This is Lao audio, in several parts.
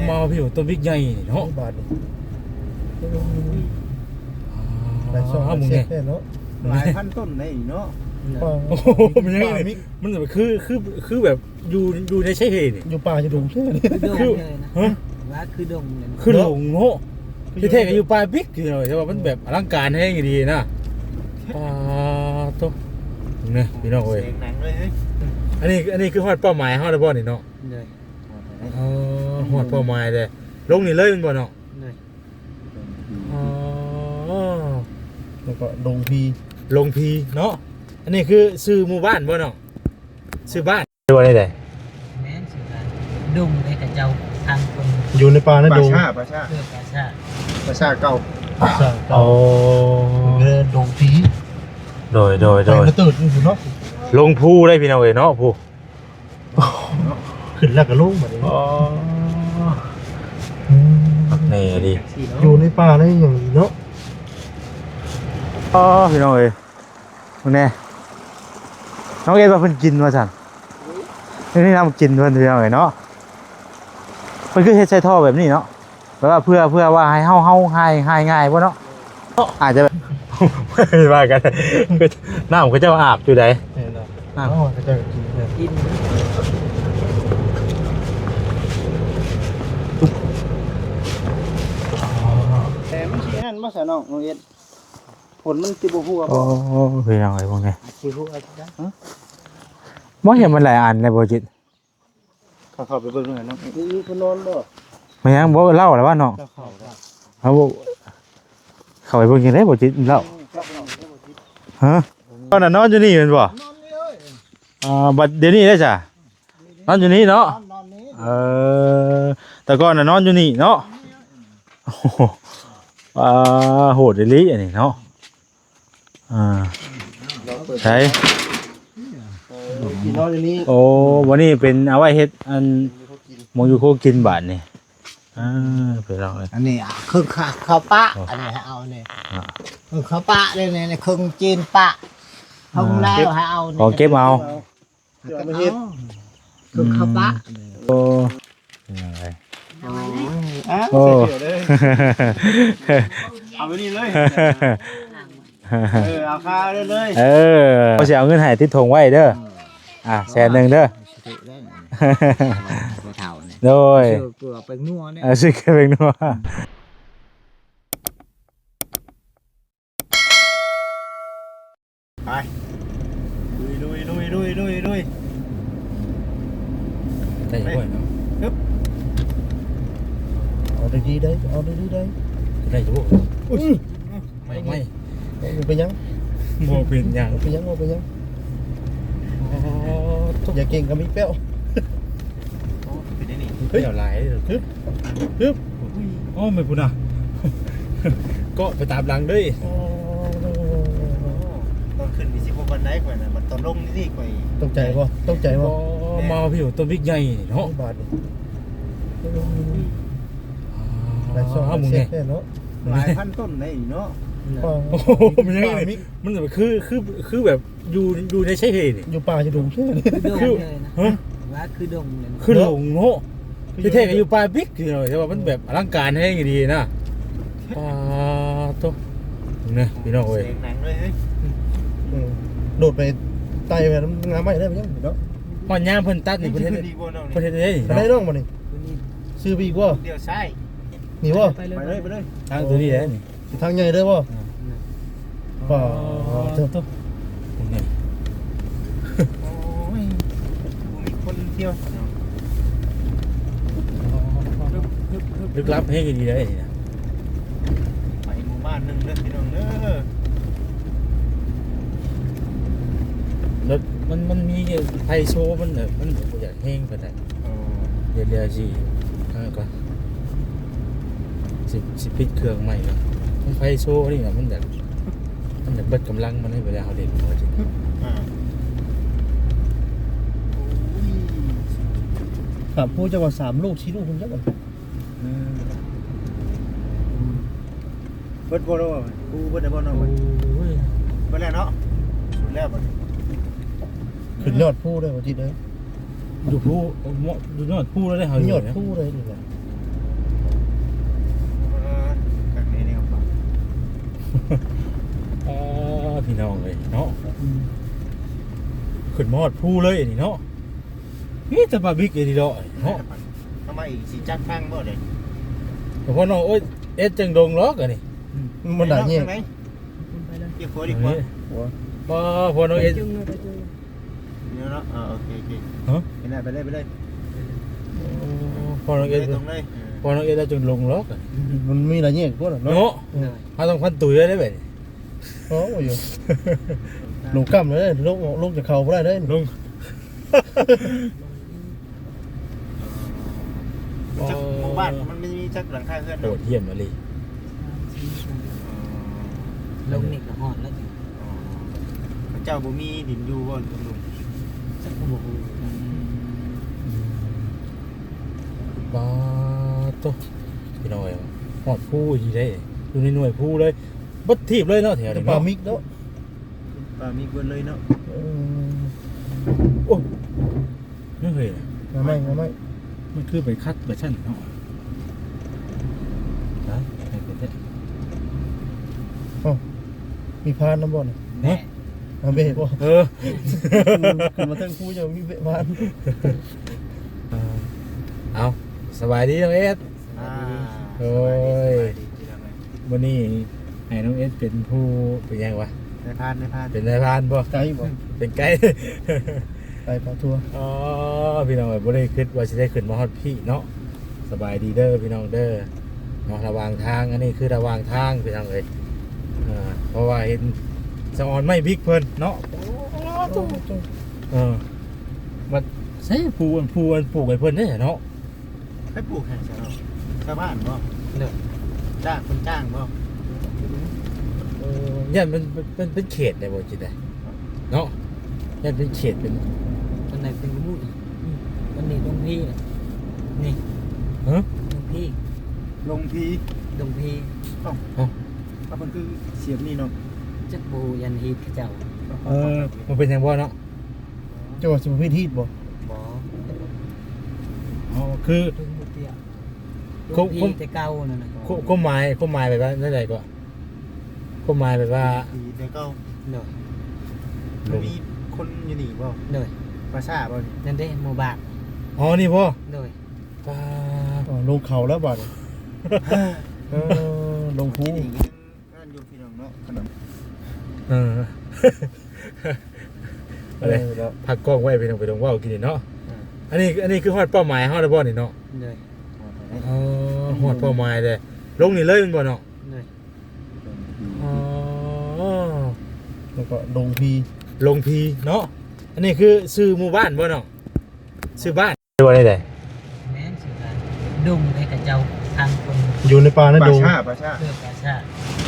ປາພີ່ ຕົ້ນບິກໃຫຍ່ນີ້ເນາະ ບາດນີ້ ຫຼາຍຊອກ ອ່າ ຫຼາຍເຊກແທ້ເນາະ ຫຼາຍພັນຕົ້ນໄດ໋ເນາະ ໂອ້ໂຫ ມັນຍັງ ມັນຄື ຄື ຄືແບບ ຢູ່ ຢູ່ໃນໄຊເທນີ້ ຢູ່ປ່າຢູ່ດົງແທ້ນີ້ ຄືດົງເລີຍນະ ຮະ ວ່າຄືດົງເລີຍ ຄືດົງເນາະ ຄືດົງ ທີ່ແທ້ກໍຢູ່ປ່າບິກຢູ່ເນາະ ແຕ່ວ່າມັນແບບອະລັງການແຮງອີ່ຫຼີນະ ປາໂຕ ນີ້ພີ່ນ້ອງເອີຍ ເສຍງໜັງເລີຍເຮີ້ຍ ອັນນີ້ ອັນນີ້ຄືຮອດເປົ້າໝາຍເຮົາແລ້ວບໍ່ນີ້ເນາະ ໂດຍ ອໍ ຮອດເປົ້າໝາຍແລ້ວ ລົງນີ້ເລີຍແມ່ນບໍ່ເນາະ ໂດຍ ອໍ ແລ້ວກໍດົງພີ ດົງພີເນາະ ອັນນີ້ຄືຊື່ໝູ່ບ້ານບໍ່ເນາະ ຊື່ບ້ານ ຫຼືວ່າໃດ? ແມ່ນ ຊື່ບ້ານ ດົງໃດຂະເຈົ້າ ທາງຄົນ ຢູ່ໃນປ່າໃນດົງ ປ່າຊ້າ ປ່າຊ້າ ເອີ ປ່າຊ້າ ປ່າຊ້າເກົ່າ ປ່າຊ້າເກົ່າ ອໍ ເອີ ດົງຜີ ໂດຍ ໂດຍ ໂດຍ ໄປມາຕື່ນຢູ່ເນາະ ລົງພູໄດ໋ພີ່ນ້ອງເອີຍເນາະ ພູ ຂຶ້ນແລ້ວກໍລົງບັດນີ້ ອໍ ອືມ ຄັກແນ່ດີ ຢູ່ໃນປ່າໃນຫຍັງເນາະ ອໍ ພີ່ນ້ອງເອີຍ ເບິ່ງແດ່ ນ້ອງເອັດວ່າເພິ່ນກິນວ່າຊັ້ນ ນີ້ນຳກິນເພິ່ນພີ່ນ້ອງເອີຍເນາະ ເພິ່ນຄືເຮັດໃສ່ທໍ່ແບບນີ້ເນາະ ແບບວ່າເພື່ອ ເພື່ອວ່າໃຫ້ເຮົາ ເຮົາຫາຍ ຫາຍງ່າຍບໍ່ເນາະ ອາດຈະແບບ ວ່າກັນ ນ້ຳເຂົາເຈົ້າອາບຢູ່ໃດ ເອີ ນ້ຳ ອໍ ເຂົາເຈົ້າກິນ ກິນ ແຕ່ມັນຊິອັນນັ້ນບໍ່ຊະນ້ອງ ນ້ອງເອັດ ຝົນມັນຊິບໍ່ຮົ່ວບໍ່ ໂອ້ ພີ່ນ້ອງເອີຍ ເບິ່ງແດ່ ຊິຮົ່ວຄືກັນ ຮະ ບໍ່ເຫັນມັນຫຼາຍອັນແລ້ວບໍ່ຈິດ ເຂົ້າ ເຂົ້າໄປເບິ່ງໜ່ອຍເນາະ ມີ ມີຄົນນອນບໍ່ ແມ່ນຫຍັງບໍ່ເລົ່າແລ້ວວ່ານ້ອງ ເຂົ້າ ເຂົ້າ ເຮົາບໍ່ ເຂົ້າໄປເບິ່ງຈັ່ງໃດບໍ່ຈິດເລົ່າ ຮະ ຕອນນັ້ນນອນຢູ່ນີ້ແມ່ນບໍ່ ນອນນີ້ເອີຍ ອ່າ ບັດດຽວນີ້ເດ້ຊະ ນອນຢູ່ນີ້ເນາະ ນອນ ນອນນີ້ ເອີ ແຕ່ກ່ອນນະນອນຢູ່ນີ້ເນາະ ໂອ້ໂຫ ອ່າ ໂຫດອີ່ຫຼີອັນນີ້ເນາະ ອ່າ ໃສ ເອີ ກິນນອນຢູ່ນີ້ ໂອ້ ບັດນີ້ເປັນເອົາໄວ້ເຮັດອັນ ໝ່ອງຢູ່ຄົວກິນບາດນີ້ ອ່າ ພີ່ນ້ອງເອີຍ ອັນນີ້ເຄື່ອງເຂົ້າປະ ອັນນີ້ໃຫ້ເອົານີ້ ອ່າ ເຄື່ອງເຂົ້າປະນີ້ ນີ້ ນີ້ເຄື່ອງຈີນປະ ເອົາແລ້ວໃຫ້ເອົານີ້ ເກັບເອົາ ເອົາມາເຮັດ ເອົາ ຄືເຂົ້າປະ ອືມ ໂອ້ ເປັນຫຍັງໄດ ໂອ້ຍ ໂອ້ ເອົາໄປນີ້ເລີຍ ເອີ ເອົາຄ່າເລີຍ ເອີ ເຮົາຊິເອົາເງິນໃຫ້ຕິດຖົງໄວ້ເດີ ອືມ ອ່າ ແສນໜຶ່ງເດີ ບໍ່ເທົ່ານີ້ ໂດຍ ຊື້ເກືອແປ້ງນົວນີ້ ເອີ ຊື້ເກືອແປ້ງນົວ ໄປ ລຸຍ ລຸຍ ລຸຍ ລຸຍ ລຸຍ ໄດ້ຢູ່ບໍ່ເນາະ ຮຶບ ເອົາດີໆໄດ໋ ເອົາດີໆໄດ໋ ໄດ້ຢູ່ບໍ່ ອຸ້ຍ ໄໝ້ ໄໝ້ ບໍ່ເປັນຫຍັງ ບໍ່ເປັນຫຍັງ ບໍ່ເປັນຫຍັງ ບໍ່ເປັນຫຍັງ ອໍ ຢ່າເກັ່ງກໍມີແປ້ວ ໂອ້ ເປັນໄດ໋ນີ້ ເຮີ້ຍ ແປ້ວຫຼາຍ ຮຶບ ຮຶບ ອໍ ແມ່ນພຸ້ນນະ ເກາະໄປຕາມຫຼັງເລີຍ ອໍ ຕອນຂຶ້ນນີ້ຊິບໍ່ປານໃດຂ້ອຍນະ ບັດຕອນລົງນີ້ຂ້ອຍ ຕົກໃຈບໍ່? ຕົກໃຈບໍ່? ບໍ່ ມາພີ່ ຕົ້ນບິກໃຫຍ່ເນາະ ບາດນີ້ ຫຼາຍຊອກ ອ່າ ຫຼາຍເຊກແທ້ເນາະ ຫຼາຍພັນຕົ້ນໄດ໋ເນາະ ໂອ້ໂຫ ມັນຍັງ ມັນຄື ຄື ຄືແບບ ຢູ່ ຢູ່ໃນໄຊເທນີ້ ຢູ່ປ່າຢູ່ດົງແທ້ນີ້ ຄືດົງເລີຍນະ ຮະ ວ່າຄືດົງເລີຍນະ ຄືດົງເນາະ ທີ່ແທ້ກໍຢູ່ປ່າບິກຢູ່ເນາະ ແຕ່ວ່າມັນແບບອະລັງການແຮງອີ່ຫຼີນະ ປາໂຕ ນີ້ພີ່ນ້ອງເອີຍ ເສຍງໜັງເລີຍເຮີ້ຍ ອືມ ໂດດໄປໄຕ່ໄປນຳງາໄມ້ໄດ້ບໍ່ເນາະ ຮອດຍາມເພິ່ນຕັດນີ້ ເພິ່ນເຮັດ ເພິ່ນເຮັດໄດ້ນີ້ ໄດ້ນ້ອງບໍ່ນີ້ ຊື້ໄປອີກບໍ່ ດຽວຊ້າຍ ນີ້ບໍ່ ໄປເລີຍ ໄປເລີຍ ໄປເລີຍ ທາງໂຕນີ້ແຫຼະນີ້ ຊິທາງໃຫຍ່ເດີບໍ່ ອ່າ ປາໂຕ ນີ້ ໂອ້ຍ ບໍ່ມີຄົນທ່ຽວ ລຶກລັບແຮງອີ່ຫຼີເດ້ນີ້ນະ ໄປໝູ່ບ້ານໜຶ່ງເດີພີ່ນ້ອງເດີ ລົດມັນ ມັນມີໄຟໂຊ ມັນ ມັນບໍ່ຢາກແຮງປານໃດ ອໍ ດຽວ ດຽວຊິ ເອີ ກ່ອນ ຊິ ຊິປິດເຄື່ອງໃໝ່ກ່ອນ ມັນໄຟໂຊນີ້ນະ ມັນແບບ ມັນຈະເບິດກຳລັງມັນໃນເວລາເຮົາເຫຼັ້ນ ອ່າ ໂອ້ຍ ສາມຜູ້ ເຈົ້າວ່າສາມລູກ ສີ່ລູກ ເພິ່ນຈັກ ອືມ ເບິດບໍ່ເນາະ ປູເບິດແລ້ວບໍ່ເນາະ ໂອ້ຍ ເບິດແລ້ວເນາະ ສຸດແລ້ວບັດນີ້ ຂຶ້ນຍອດພູເດີ ບໍ່ຈິດເດີ ຢູ່ພູ ເອີ ເໝາະຢູ່ຍອດພູເລີຍເດ້ ເຮົາຢູ່ຍອດພູເລີຍນີ້ນະ ອ່າ ພີ່ນ້ອງເອີຍເນາະ ອືມ ຂຶ້ນມາຮອດພູເລີຍອັນນີ້ເນາະ ມີແຕ່ປາບິກອີ່ຫຼີເນາະ ເນາະ ທຳໄມຊິຈັດທາງບໍ່ເດ້ ເພາະນ້ອງ ໂອ້ຍ ເອັດຈັ່ງດົງຫຼອກອັນນີ້ ອືມ ມັນໜ້າແຍກ ໄປເນາະ ທາງໃດ ທາງໃດ ເອີ ຂວາດີກວ່າ ເອີ ບໍ່ ເພາະນ້ອງເອັດ ນີ້ເນາະ ເອີ ໂອເຄ ໂອເຄ ຮະ ໄປເລີຍ ໄປເລີຍ ໄປເລີຍ ໂອ້ ພໍນ້ອງເອັດ ໄປເລີຍ ຕຣົງເລີຍ ພໍນ້ອງເອັດແລ້ວຈຶ່ງລົງລັອກ ມັນມີຫຼາຍແຍກໂພດເນາະ ເນາະ ເອີ ເຮົາຕ້ອງພັນຕຸຍໄວ້ເດ້ແບບນີ້ ໂອ້ຍ ລົງກ້ຳເລີຍ ລົງ ລົງຈະເຂົ້າບໍ່ໄດ້ເດ້ ລົງ ຈັກໝູ່ບ້ານມັນມີຈັກຫຼັງຄາເຮືອນ ໂຫດຫ້ຽມອີ່ຫຼີ ອໍ ລົງນີ້ກໍຮອດແລ້ວ ອໍ ເຂົາເຈົ້າບໍ່ມີດິນຢູ່ບໍ່ລຸງ? ຈັກກໍບໍ່ຮູ້ຄືກັນ ອືມ ປາໂຕ ພີ່ນ້ອງເອີຍ ຮອດພູອີ່ຫຼີເດ້ ຢູ່ໃນໜ່ວຍພູເລີຍ ເບິດທີບເລີຍເນາະ ແຖວນີ້ເນາະ ປ່າມິກເນາະ ປ່າມິກເບິດເລີຍເນາະ ເອີ ໂອ້ ຍັງເຮີຍນະ ມາໃໝ່ ມາໃໝ່ ມັນຄືໄປຂັດໄປຊັ້ນເນາະ ຮະ ໃຫ້ເປັນແທ້ ເອົ້າ ມີພານນຳບໍ່ນີ້ ແມ່ ຮະ ອາ ແມ່ບໍ່ ເອີ ຂຶ້ນມາເທິງພູຍັງມີແມ່ພານ ເອີ ເອົາ ສະບາຍດີນ້ອງເອັດ ອ່າ ໂອ້ຍ ສະບາຍດີ ສະບາຍດີ ມື້ນີ້ໃຫ້ນ້ອງເອັດເປັນຜູ້ ເປັນຫຍັງວະ ນາຍພານ ນາຍພານ ເປັນນາຍພານບໍ່ ໄກບໍ່ ເປັນໄກ ໄປປາທົວ ອໍ ພີ່ນ້ອງເອີຍ ບໍ່ໄດ້ຄິດວ່າຊິໄດ້ຂຶ້ນມາຮອດພີ້ເນາະ ສະບາຍດີເດີພີ່ນ້ອງເດີ ເນາະ ລະຫວ່າງທາງ ອັນນີ້ຄືລະຫວ່າງທາງພີ່ນ້ອງເອີຍ ເອີ ເພາະວ່າເຫັນສະອອນໄມ້ບິກເພິ່ນເນາະ ໂອ້ ໂອ້ ເອີ ບັດໃສຜູ້ ຜູ້ອັນປູກໃຫ້ເພິ່ນເດ້ເນາະ ໃຜປູກໃຫ້ຊະເນາະ ຊາວບ້ານບໍ່ ເດີ ຈ້າງ ເພິ່ນຈ້າງບໍ່ ໂອ້ ຢ້ານມັນເປັນ ເປັນເຂດໄດ້ບໍ່ ຊິໄດ້ເນາະ ຢ້ານເປັນເຂດ ເປັນ ອັນໃດເປັນໝູ່ອີກ ອືມ ອັນນີ້ດົງພີ ນີ້ ຮະ ດົງພີ ດົງພີ ດົງພີ ເອົ້າ ເອົ້າ ເອົາ ເພິ່ນຄືສຽບນີ້ເນາະ ຈັກບໍ່ຮູ້ ຢ້ານຮີດເຂົາເຈົ້າ ເອີ ບໍ່ເປັນຫຍັງບໍ່ເນາະ ເຈົ້າວ່າຊິບໍ່ຜິດຮີດບໍ່? ບໍ່ ອໍ ຄື ເປັນໝູ່ເຕ້ຍ ຄວາມ ຄວາມ ແຕ່ເກົ່ານັ້ນນະ ຄວາມ ຄວາມໝາຍ ຄວາມໝາຍແບບວ່າແນວໃດກໍ? ຄວາມໝາຍແບບວ່າ ດີແຕ່ເກົ່າ ໂດຍ ມັນມີຄົນຢູ່ນີ້ບໍ່? ໂດຍ ປ່າຊ້າບໍ່ນີ້? ນັ້ນເດ້ ໝູ່ບ້ານ ອໍ ນີ້ບໍ່? ໂດຍ ປ່າ ອໍ ລົງເຂົາແລ້ວບາດນີ້ ເອີ ລົງພູ ງານຢູ່ພີ່ນ້ອງເນາະ ຂະໜົມ ເອີ ເອີ ເນາະ ພັກກ້ອງໄວ້ພີ່ນ້ອງ ໄປລົງເວົ້າກິນນີ້ເນາະ ເອີ ອັນນີ້ ອັນນີ້ຄືຮອດເປົ້າໝາຍເຮົາແລ້ວບໍ່ນີ້ເນາະ? ໂດຍ ອໍ ຮອດເປົ້າໝາຍແລ້ວ ລົງນີ້ເລີຍແມ່ນບໍ່ເນາະ? ໂດຍ ອໍ ແລ້ວກໍດົງພີ ດົງພີເນາະ ອັນນີ້ຄືຊື່ໝູ່ບ້ານບໍ່ເນາະ? ຊື່ບ້ານ ຫຼືວ່າໃດ? ແມ່ນຊື່ບ້ານ ດົງໃຫ້ເຂົາເຈົ້າທາງຄົນ ຢູ່ໃນປ່າໃນດົງ ປ່າຊ້າ ປ່າຊ້າ ເອີ ປ່າຊ້າ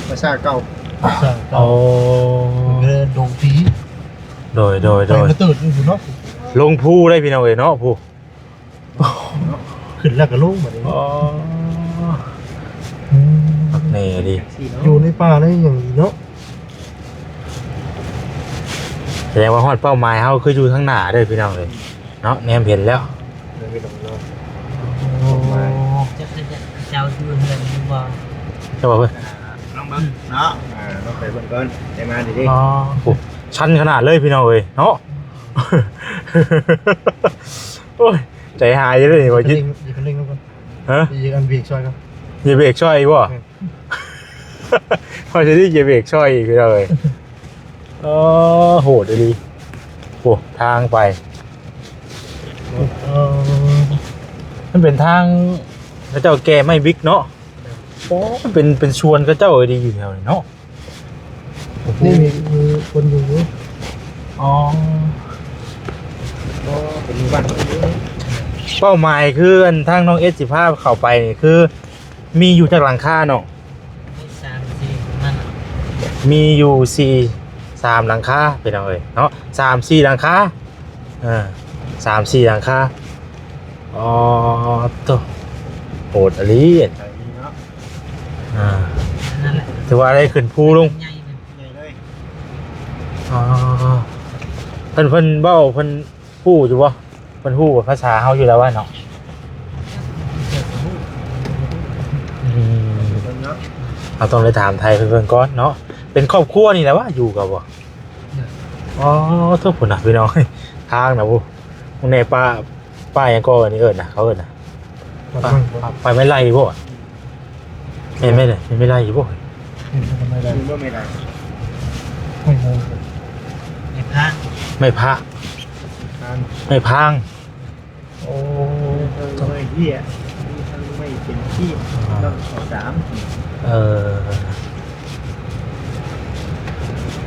ປ່າຊ້າເກົ່າ ປ່າຊ້າເກົ່າ ອໍ ເອີ ດົງຜີ ໂດຍ ໂດຍ ໂດຍ ໄປມາຕື່ນຢູ່ພຸ້ນເນາະ ລົງພູໄດ໋ພີ່ນ້ອງເອີຍເນາະ ພູ ຂຶ້ນແລ້ວກໍລົງບັດນີ້ ອໍ ອືມ ແນ່ດີ ຢູ່ໃນປ່າໃນຫຍັງເນາະ ສະແດງວ່າຮອດເປົ້າໝາຍເຮົາຄືຢູ່ທາງໜ້າເດີພີ່ນ້ອງເອີຍ ເນາະ ແນມເຫັນແລ້ວ ເດີພີ່ນ້ອງເນາະ ໂອ້ ຈັກເຈົ້າຢູ່ເຮືອນຢູ່ບໍ່ ເຈົ້າວ່າເພິ່ນ ອ່າ ລອງເບິ່ງເນາະ ອ່າ ລອງໄປເບິ່ງກ່ອນ ໄດ້ມາດີໆ ອໍ ໂອ້ ຊັນຂະໜາດເລີຍພີ່ນ້ອງເອີຍເນາະ ໂອ້ຍ ໃຈຫາຍເລີຍນີ້ ບໍ່ຈິດ ຢຽບຄັນເລັ່ງ ຢຽບຄັນເລັ່ງນຳກ່ອນ ຮະ ຢຽບອັນເບຣກຊ່ອຍກ່ອນ ຢຽບເບຣກຊ່ອຍອີກບໍ່ ເອີ ເຮົາຈະໄດ້ຢຽບເບຣກຊ່ອຍອີກພີ່ນ້ອງເອີຍ ເອີ ໂຫດອີ່ຫຼີ ໂອ້ ທາງໄປ ເອີ ມັນເປັນທາງເຂົາເຈົ້າແກ່ໄມ້ບິກເນາະ ໂອ້ ເປັນ ເປັນສວນເຂົາເຈົ້າເອີຍ ດີຢູ່ແຖວນີ້ເນາະ ນີ້ມີ ມີຄົນຢູ່ຢູ່ ອໍ ກໍເປັນໝູ່ບ້ານຄົນຢູ່ ເປົ້າໝາຍຄືອັນທາງນ້ອງເອັດຊິພາເຂົ້າໄປນີ້ ຄືມີຢູ່ຈັກຫຼັງຄາເນາະ? ມີສາມສີ່ ປະມານ ມີຢູ່ສີ່ ສາມຫຼັງຄາພີ່ນ້ອງເອີຍເນາະ ສາມສີ່ຫຼັງຄາ ເອີ ສາມສີ່ຫຼັງຄາ ອໍ ໂຕ ໂຫດອີ່ຫຼີ ເນາະ ອ່າ ນັ້ນແຫຼະ ຖືວ່າໄດ້ຂຶ້ນພູລົງ ໃຫຍ່ເລີຍ ອໍ ເພິ່ນ ເພິ່ນເວົ້າ ເພິ່ນຮູ້ຢູ່ບໍ່? ເພິ່ນຮູ້ພາສາເຮົາຢູ່ແລ້ວວ່າເນາະ ອືມ ເຮົາຕ້ອງໄດ້ຖາມໄທເພິ່ນເບິ່ງກ່ອນເນາະ ເປັນຄອບຄົວນີ້ແຫຼະວະ ຢູ່ກັນບໍ່? ອໍ ໂທ້ ພຸ້ນນະພີ່ນ້ອງ ທາງນະ ໂອ້ ແນ່ ປ່າ ປ່າຫຍັງກໍອັນນີ້ເອີ້ນນະ ເຂົາເອີ້ນນະ ປ່າ ປ່າ ປ່າໄມ້ໄລ່ບໍ່? ແມ່ນ ແມ່ນ ແມ່ນໄມ້ໄລ່ຢູ່ບໍ່? ແມ່ນໄມ້ໄລ່ ແມ່ນໄມ້ ໄມ້ພາງ ໄມ້ພາງ ໄມ້ພາງ. ໂອ້ ມີທັງໄມ້ເບ້ຍ ມີທັງໄມ້ເປັນທີ່ ອ່າ ເຂົາສາມ ເອີ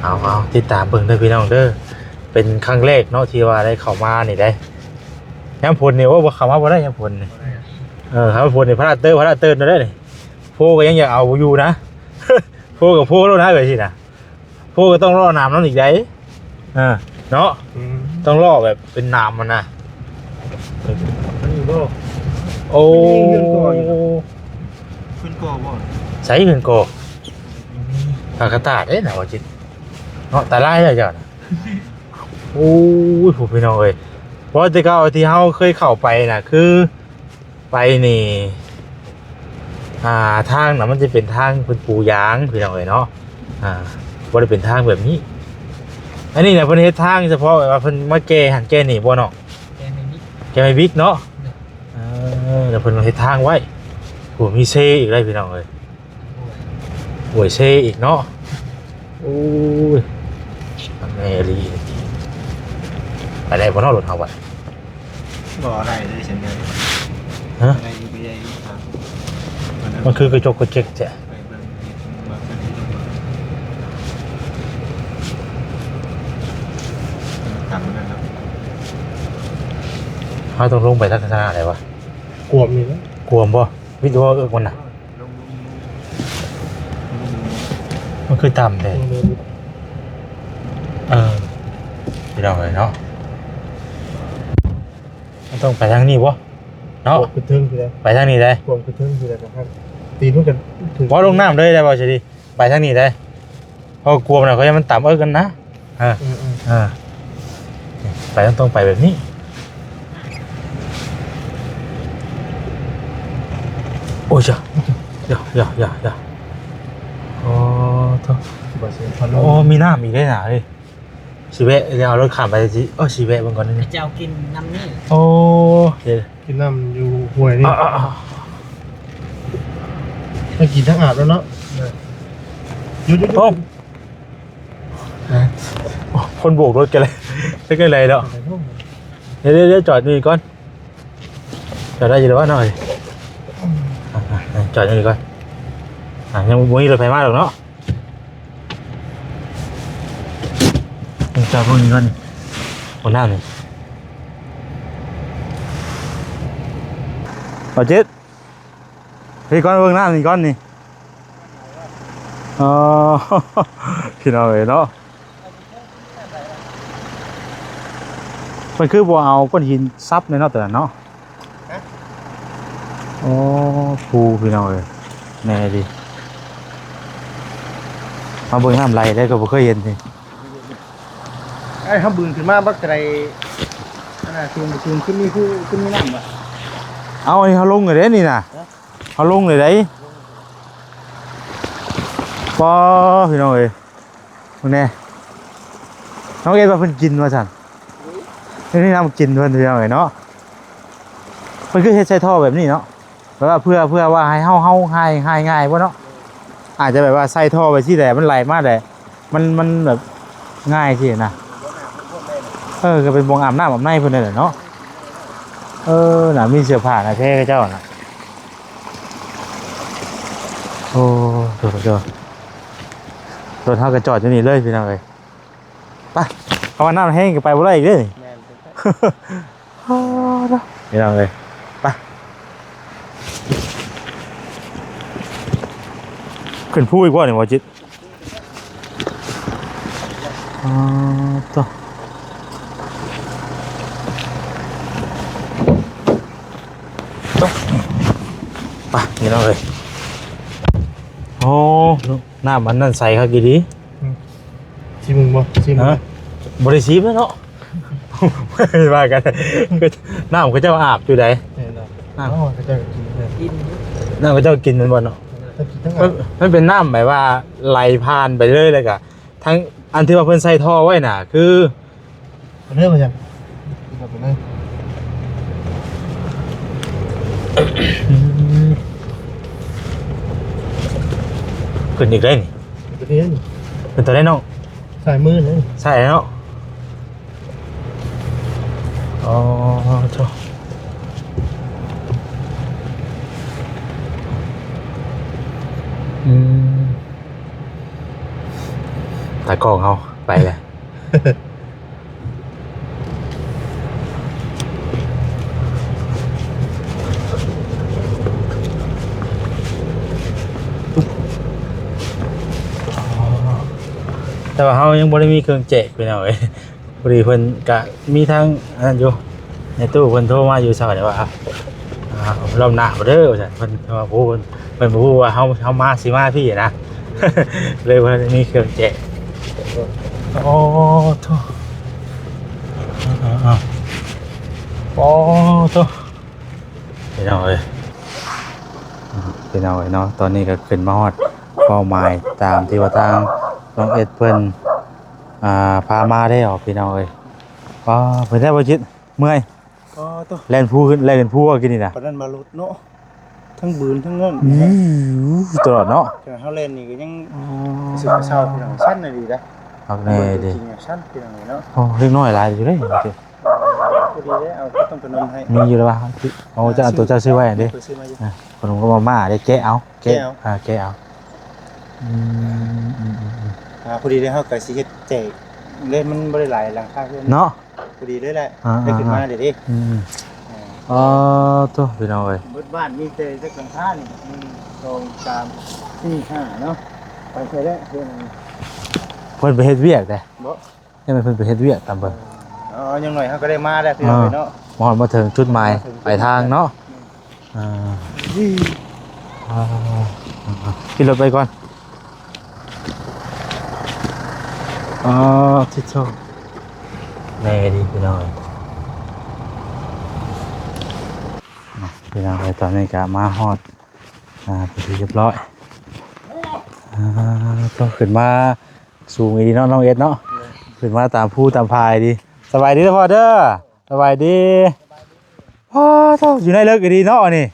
ເອົາ ເອົາ ຕິດຕາມເບິ່ງເດີພີ່ນ້ອງເດີ ເປັນຄັ້ງແລກເນາະ ທີ່ວ່າໄດ້ເຂົ້າມານີ້ເດ້ ຍາມຝົນນີ້ ໂອ້ ບໍ່ເຂົ້າມາບໍ່ໄດ້ຍາມຝົນນີ້ ບໍ່ໄດ້ ເອີ ຖ້າຝົນນີ້ພະລາດເຕີ ພະລາດເຕີນແລ້ວເດ້ນີ້ ໂພກໍຍັງຢາກເອົາຢູ່ນະ ໂພກໍໂພໂລດນະ ແບບຊີ້ນະ. ໂພກໍຕ້ອງລໍ້ນ້ຳນຳອີກໃດ໋ ເອີ ເນາະ ອືມ ຕ້ອງລໍ້ແບບເປັນນ້ຳຫັ້ນນະ ອັນນີ້ບໍ່? ໂອ້ ມັນມີເຮືອນກໍ່ຢູ່ນະ ເຮືອນກໍ່ບໍ່? ໃສເຮືອນກໍ່? ອືມ ປາກກະຕາດເດ້ນະ ວ່າຈິດ ເນາະ ຕາລາຍແລ້ວເຈົ້ານະ ໂອ້ຍ ຜູ້ພີ່ນ້ອງເອີຍ ເພາະແຕ່ເກົ່າທີ່ເຮົາເຄີຍເຂົ້າໄປນະ ຄື ໄປນີ້ ອ່າ ທາງນະ ມັນຈະເປັນທາງເພິ່ນປູຢາງພີ່ນ້ອງເອີຍເນາະ ອ່າ ບໍ່ໄດ້ເປັນທາງແບບນີ້ ອັນນີ້ນະ ເພິ່ນເຮັດທາງສະເພາະແບບວ່າເພິ່ນມາແກ່ຫັ້ນແກ່ນີ້ບໍ່ເນາະ ແກ່ໄມ້ບິກ ແກ່ໄມ້ບິກເນາະ ໂດຍ ເອີ ແລ້ວເພິ່ນເຮັດທາງໄວ້ ໂອ້ ມີເຊອີກເລີຍພີ່ນ້ອງເອີຍ. ໂອ້ຍ ເຊອີກເນາະ ໂອ້ຍ ແມ່ນອີ່ຫຼີ ໄປໄດ້ບໍ່ເນາະລົດເຮົາບັດ ບໍ່ໄດ້ເລີຍ ສັນຍານ ຮະ ໄດ້ຢູ່ ໄປໄດ້ຢູ່ ມັນຄືກະຈົກກະເຈັກແທ້ ໄປເບິ່ງ ເຮົາຕ້ອງລົງໄປທັດທະນະໄດ໋ວະ ກວມນີ້ນະ ກວມບໍ່ ວິດບໍ່ເອິກມັນນະ ມັນຄືຕ່ຳແທ້ ເອີ ພີ່ນ້ອງເອີຍເນາະ ມັນຕ້ອງໄປທາງນີ້ບໍ່ເນາະ ກວມຂຶ້ນເທິງພຸ້ນແຫຼະ ໄປທາງນີ້ໄດ໋ ກວມຂຶ້ນເທິງພຸ້ນແຫຼະ ຕີນມັນກໍຖື ບໍ່ລົງນ້ຳເລີຍໄດ໋ ບໍ່ຊິດີ ໄປທາງນີ້ໄດ໋ ເພາະກວມນະ ເຂົາຢ້ານມັນຕ່ຳເອິກກັນນະ ເອີ ເອີ ເອີ ເອີ ໄປ ຕ້ອງໄປແບບນີ້ ໂອ້ຍ ຢ່າ ຢ່າ ຢ່າ ຢ່າ ອໍ ໂທ້ ໂອ້ ມີນ້ຳອີກເດ້ນະເອີຍ ຊິແວະ ດຽວເອົາລົດຂ້າມໄປ ຊິ ໂອ້ ຊິແວະເບິ່ງກ່ອນນີ້ ເຈົ້າກິນນ້ຳນີ້ ໂອ້ ເອີ ກິນນ້ຳຢູ່ຫ້ວຍນີ້ ອ່າ ອ່າ ອ່າ ທັງກິນທັງອາບແລ້ວເນາະ ເອີ ຢຸດໆໆ ໂອ້ ຄົນໂບກລົດກັນເລີຍ ເປັນຈັ່ງໃດເນາະ ດຽວໆໆ ຈອດຢູ່ນີ້ກ່ອນ ຈອດໄດ້ຢູ່ແລ້ວເນາະ ອ່າ ອ່າ ຈອດຢູ່ນີ້ກ່ອນ ອ່າ ຍັງບໍ່ມີລົດໃຜມາດອກເນາະ ຈອດເບິ່ງນີ້ກ່ອນ ໂອ້ ນ້ຳນີ້ ບໍ່ຈິດ ພີ່ກ່ອນ ເບິ່ງນ້ຳນີ້ກ່ອນນີ້ ອໍ ພີ່ນ້ອງເອີຍເນາະ ເພິ່ນຄືບໍ່ເອົາກ້ອນຫີນຊັບແນ່ເນາະ ໂຕນັ້ນເນາະ ຮະ ໂອ້ ພູພີ່ນ້ອງເອີຍ ແນ່ດີ ມາເບິ່ງນ້ຳໄຫຼເດ້ ກໍບໍ່ເຄີຍເຫັນນີ້ ໄອ້ເຮົາບືນຂຶ້ນມາບັກກະໄດ ອັນນ່າ ສູງ ສູງຂຶ້ນມີພູ ຂຶ້ນມີນ້ຳບໍ່? ເອົາ ອັນນີ້ເຮົາລົງເລີຍເດ້ນີ້ນະ ຮະ ເຮົາລົງເລີຍໄດ໋ ປ້າ ພີ່ນ້ອງເອີຍ ເບິ່ງແນ່ ນ້ອງເອັດວ່າເພິ່ນກິນວ່າຊັ້ນ ນີ້ນ້ຳກິນເພິ່ນ ພີ່ນ້ອງເອີຍເນາະ ເພິ່ນຄືເຮັດໃສ່ທໍ່ແບບນີ້ເນາະ ແບບວ່າເພື່ອ ເພື່ອວ່າໃຫ້ເຮົາ ເຮົາຫາຍ ຫາຍງ່າຍບໍ່ເນາະ ອາດຈະແບບວ່າໃສ່ທໍ່ໄປຊີ້ແຫຼະ ມັນໄຫຼມາແຫຼະ ມັນ ມັນແບບງ່າຍຊີ້ນະ ເອີ ກໍເປັນບ່ອນອາບນ້ຳອາບໃນເພິ່ນນັ້ນແຫຼະເນາະ ເອີ ນະ ມີເສື້ອຜ້ານະ ແທ້ເຂົາເຈົ້ານະ ໂອ້ ໂທ້ ໂທ້ ລົດເຮົາກໍຈອດຢູ່ນີ້ເລີຍ ພີ່ນ້ອງເອີຍ ໄປ ເພາະວ່ານ້ຳແຮງກໍໄປບໍ່ໄດ້ອີກເດ້ ແມ່ນ ພີ່ນ້ອງເອີຍ ໄປ ຂຶ້ນພູອີກບໍ່ນີ້ ບໍ່ຈິດ ອໍ ໂທ້ ໄປ ພີ່ນ້ອງເອີຍ ໂອ້ ນ້ຳອັນນັ້ນໃສຄັກອີ່ຫຼີ ອືມ ຊິມເບິ່ງບໍ່? ຊິມ ຮະ? ບໍ່ໄດ້ຊິມແລ້ວເນາະ ວ່າກັນ ນ້ຳເຂົາເຈົ້າອາບຢູ່ໃດ໋ ແມ່ນແລ້ວ ນ້ຳ ເອົາ ເຂົາເຈົ້າກໍກິນແມ່ນ ນ້ຳເຂົາເຈົ້າກິນແມ່ນບໍ່ເນາະ? ທັງກິນທັງອາບ ມັນ ມັນເປັນນ້ຳແບບວ່າໄຫຼຜ່ານໄປເລີຍ ແລ້ວກະທັງອັນທີ່ວ່າເພິ່ນໃສ່ທໍ່ໄວ້ນະ ຄື ໄປເລີຍວ່າຊັ້ນ ໄປເລີຍ ອືມ ຂຶ້ນອີກໄດ້ນີ້ ຂຶ້ນອີກໄດ້ນີ້ ຂຶ້ນຕົວໃດນ້ອງ? ຊ້າຍມືເລີຍ ຊ້າຍເນາະ. ອໍ ໂທ້ ອືມ ຕາກ້ອງເຮົາໄປແລ້ວ. ແຕ່ວ່າເຮົາຍັງບໍ່ໄດ້ມີເຄື່ອງແຈກ ພີ່ນ້ອງເອີຍ. ພໍດີເພິ່ນກະມີທາງອັນນັ້ນຢູ່ ໃນຕູ້ເພິ່ນໂທມາຢູ່ເຊົ້ານີ້ວ່າ ອ່າ ລອບໜ້າເດີວ່າຊັ້ນ. ເພິ່ນວ່າ ໂອ້ ເພິ່ນ ເພິ່ນບໍ່ຮູ້ວ່າເຮົາ ເຮົາມາ ຊິມາພີ້ນະ ເລີຍບໍ່ໄດ້ມີເຄື່ອງແຈກ. ໂອ້ໂທ້ ໂອ້ໂທ້ ພີ່ນ້ອງເອີຍ ພີ່ນ້ອງເອີຍເນາະ. ຕອນນີ້ກໍຂຶ້ນມາຮອດເປົ້າໝາຍຕາມທີ່ວ່າທາງນ້ອງເອັດເພິ່ນ ອ່າ ພາມາແລ້ວ ພີ່ນ້ອງເອີຍ. ອໍ ເປັນໄດ້ບໍ່ຈິດ ເມື່ອຍ? ອໍ ໂທ້ ແລ່ນພູຂຶ້ນ ແລ່ນຂຶ້ນພູກິນນີ້ນະ ປານນັ້ນມາລົດເນາະ ທັງບືນທັງນັ້ນ ຕະຫຼອດເນາະ. ຂະໜາດເຮົາແລ່ນນີ້ກໍຍັງ ອໍ ຮູ້ສຶກວ່າເຊົາ ພີ່ນ້ອງ ຊັນອີ່ຫຼີເດ້. ຄັກແນ່ເດ ຈິງຊັນ ພີ່ນ້ອງເນາະ. ໂອ້ ເດັກນ້ອຍຫຼາຍຢູ່ເດ້. ພໍດີເດ້ ເອົາ ຕ້ອງໄປນົມໃຫ້ ມີຢູ່ແລ້ວວ່າ ເອົາ ເຈົ້າ ອັນໂຕເຈົ້າຊື້ໄວ້ເດ້ ຂ້ອຍຊື້ມາຢູ່ ອ່າ ຂະໜົມກັບມາມ່າເດ້ ແກະເອົາ ແກະ ແກະເອົາ ອ່າ ແກະເອົາ. ອືມ ອືມ ອືມ ອືມ ອ່າ ພໍດີເດ້ ເຮົາກໍຊິເຮັດແຈກເດ້ ມັນບໍ່ໄດ້ຫຼາຍຫຼັງຄາເຮືອນເນາະ ພໍດີເລີຍແຫຼະ ອ່າ ໄດ້ຂຶ້ນມາເດ້ ອືມ ເອີ ອໍ ໂທ້ ພີ່ນ້ອງເອີຍ ເບິດບ້ານມີແຕ່ຈັກຫຼັງຄານີ້ ໜຶ່ງ ສອງ ສາມ ສີ່ ຫ້າ ເນາະ ໄປໃສແລ້ວເພິ່ນ ເພິ່ນໄປເຮັດວຽກເດ້ ບໍ່ ຍັງແມ່ນເພິ່ນໄປເຮັດວຽກຕາມເບິ່ງ. ເອີ ຢ່າງໜ້ອຍເຮົາກໍໄດ້ມາແລ້ວ ພີ່ນ້ອງເອີຍເນາະ ມາຮອດມາເຖິງຈຸດໝາຍປາຍທາງເນາະ. ອ່າ ຂີ່ລົດໄປກ່ອນ. ອໍ ທິດໂທ ແນ່ດີ ພີ່ນ້ອງເອີຍ ພີ່ນ້ອງເອີຍ ຕອນນີ້ກໍມາຮອດ ອ່າ ເປັນທີ່ຮຽບຮ້ອຍ. ອ່າ ຕ້ອງຂຶ້ນມາ ສູງອີ່ຫຼີເນາະ ນ້ອງເອັດເນາະ ຂຶ້ນມາຕາມພູຕາມຜາອີ່ຫຼີ. ສະບາຍດີເດີພໍ່ເດີ ສະບາຍດີ. ອໍ ໂທ້ ຢູ່ໃນເລິກອີ່ຫຼີເນາະອັນນີ້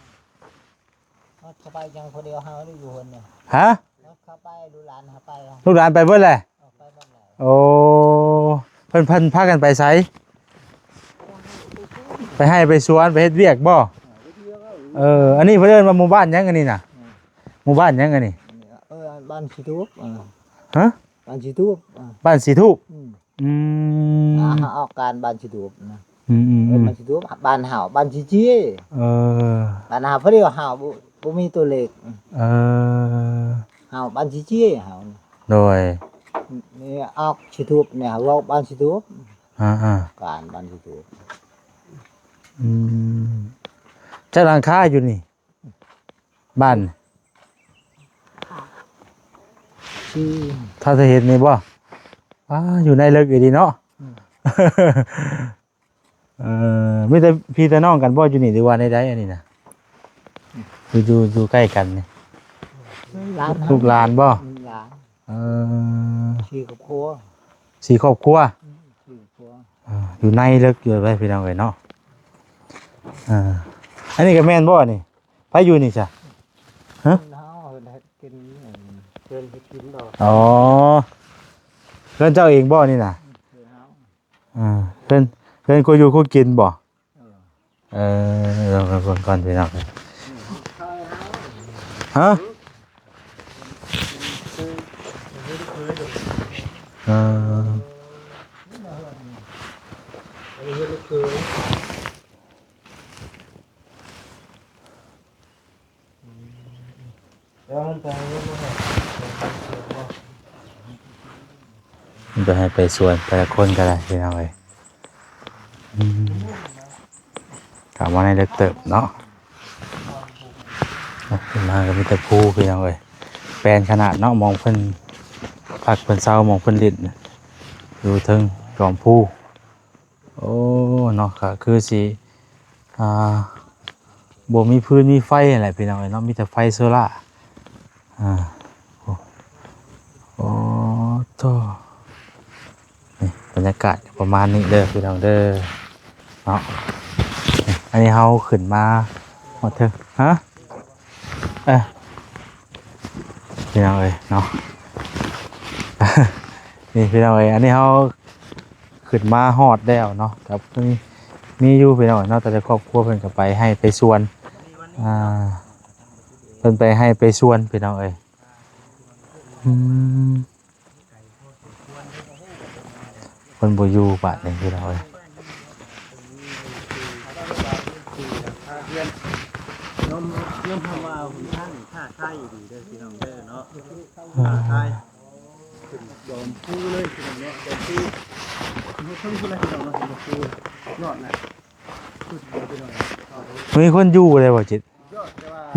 ຮອດເຂົ້າໄປຍັງຜູ້ດຽວເຮົາຢູ່ຫັ້ນນະ ຮະ ຮອດເຂົ້າໄປ ລູກຫຼານເຮົາໄປ ລູກຫຼານໄປເບິດແຫຼະ ອອກໄປເບິດແຫຼະ. ໂອ້ ເພິ່ນ ເພິ່ນພາກັນໄປໃສ? ໄປໄຮ່ໄປສວນ ໄປເຮັດວຽກບໍ່? ເອີ ອັນນີ້ເພິ່ນເອີ້ນວ່າໝູ່ບ້ານຫຍັງອັນນີ້ນະ? ໝູ່ບ້ານຫຍັງອັນນີ້? ເອີ ບ້ານສີທູບ ເອີ ຮະ? ບ້ານສີທູບ ເອີ ບ້ານສີທູບ ອືມ ອືມ ອ່າ ເຮົາອອກການບ້ານສີທູບນະ ອືມ ອືມ ເອີ້ນບ້ານສີທູບ ບ້ານເຮົາ ບ້ານສີຈີ ເອີ ບ້ານເຮົາ ພໍດີວ່າເຮົາບໍ່ ບໍ່ມີຕົວເລກ ເອີ ເຮົາບ້ານສີຈີ ເຮົາ ໂດຍ ນີ້ອອກສີທູບນີ້ ເຮົາເວົ້າບ້ານສີທູບ ອ່າໆ ການບ້ານສີທູບ ອືມ ຈັກຫຼັງຄາຢູ່ນີ້? ບ້ານ ທີ່ ຖ້າຈະເຫັນນີ້ບໍ່? ອ້າ ຢູ່ໃນເລິກອີ່ຫຼີເນາະ ອືມ ເອີ ມີແຕ່ພີ່ແຕ່ນ້ອງກັນບໍ່ຢູ່ນີ້ ຫຼືວ່າໃນໃດອັນນີ້ນະ? ຢູ່ ຢູ່ ຢູ່ໃກ້ກັນນີ້ ຫຼານ ລູກຫຼານບໍ່? ອືມ ຫຼານ ເອີ ສີ່ຄອບຄົວ ສີ່ຄອບຄົວ ອືມ ສີ່ຄອບຄົວ ອ່າ ຢູ່ໃນເລິກຢູ່ໄດ໋ ພີ່ນ້ອງເອີຍເນາະ ອ່າ ອັນນີ້ກໍແມ່ນບໍ່ນີ້? ໃຜຢູ່ນີ້ຊະ? ຮະ? ເຮົາເຮັດກິນ ເພິ່ນເຮັດກິນດອກ ອໍ ເຮືອນເຈົ້າເອງບໍ່ນີ້ນະ? ເຮືອນເຮົາ ອ່າ ເຮືອນ ເຮືອນຄົວຢູ່ຄົວກິນບໍ່? ເອີ ເອີ ລອງໄປເບິ່ງກ່ອນພີ່ນ້ອງ ຮະ? ເອີ ມັນຈະໃຫ້ໄປສວນແຕ່ລະຄົນກໍໄດ້ພີ່ນ້ອງເອີຍ ອືມ ເຂົ້າມາໃນເລິກເຕີບເນາະ ຂຶ້ນມາກໍມີແຕ່ພູພີ່ນ້ອງເອີຍ ແປນຂະໜາດເນາະ ໝ່ອງເພິ່ນພັກເພິ່ນເຊົາ ໝ່ອງເພິ່ນຫຼິ້ນ ຢູ່ເທິງຈອມພູ. ໂອ້ ເນາະ ກະຄືຊິ ອ່າ ບໍ່ມີຟືນມີໄຟຫັ້ນແຫຼະພີ່ນ້ອງເອີຍເນາະ ມີແຕ່ໄຟໂຊລາ ອ່າ ໂອ້ ໂອ້ ໂທ້ ນີ້ບັນຍາກາດປະມານນີ້ເດີພີ່ນ້ອງເດີເນາະ. ນີ້ ອັນນີ້ເຮົາຂຶ້ນມາຮອດເທິງ ຮະ ເອີ ພີ່ນ້ອງເອີຍເນາະ ນີ້ພີ່ນ້ອງເອີຍ ອັນນີ້ເຮົາຂຶ້ນມາຮອດແລ້ວເນາະ ກັບ ມີ ມີຢູ່ພີ່ນ້ອງເນາະ ແຕ່ລະຄອບຄົວເພິ່ນກໍໄປໄຮ່ໄປສວນ ອ່າ ເພິ່ນໄປໄຮ່ໄປສວນພີ່ນ້ອງເອີຍ. ອືມ ເພິ່ນບໍ່ຢູ່ບາດນີ້ພີ່ນ້ອງເອີຍ. ຍອມ ຍອມຮັບວ່າຫົນທາງນີ້ທ້າທາຍອີ່ຫຼີເດີພີ່ນ້ອງເດີເນາະ ທ້າທາຍ ຂຶ້ນດອນພູເລີຍພີ່ນ້ອງເນາະ ດອນພູ ເທິງພຸ້ນແຫຼະພີ່ນ້ອງເນາະ ດອນພູຍອດນະ ສຸດຍອດພີ່ນ້ອງ. ມີຄົນຢູ່ເລີຍບໍ່ຈິດ?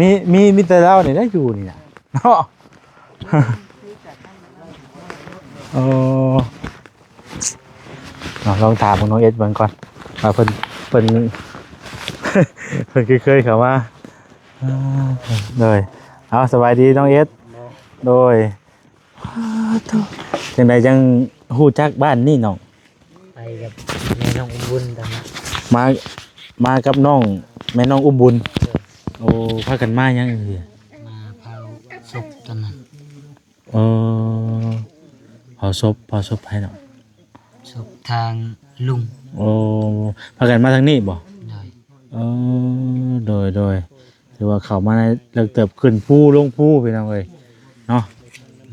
ມີ ມີ ມີແຕ່ລາວນີ້ແຫຼະຢູ່ນີ້ນະເນາະ. ໂອ້ ເນາະ ລອງຖາມເບິ່ງນ້ອງເອັດເບິ່ງກ່ອນວ່າເພິ່ນ ເພິ່ນ ເພິ່ນຄືເຄີຍເຂົ້າມາ. ອ່າ ໂດຍ ເອົາ ສະບາຍດີນ້ອງເອັດ. ໂດຍ ອ້າ ໂທ້ ຈັ່ງໃດຈັ່ງຮູ້ຈັກບ້ານນີ້ນ້ອງ? ໄປກັບແມ່ນ້ອງອຸ້ມບຸນຕອນນັ້ນ ມາ ມາກັບນ້ອງ ແມ່ນ້ອງອຸ້ມບຸນ. ໂດຍ ໂອ້ ພາກັນມາຫຍັງເອີຍ? ມາເຜົາສົບຕອນນັ້ນ. ເອີ ເຜົາສົບ ເຜົາສົບໃຜເນາະ? ສົບທາງລຸງ. ໂອ້ ພາກັນມາທາງນີ້ບໍ່? ໂດຍ ເອີ ໂດຍ ໂດຍ ຖືວ່າເຂົ້າມາໃນເລິກເຕີບ ຂຶ້ນພູລົງພູພີ່ນ້ອງເອີຍເນາະ.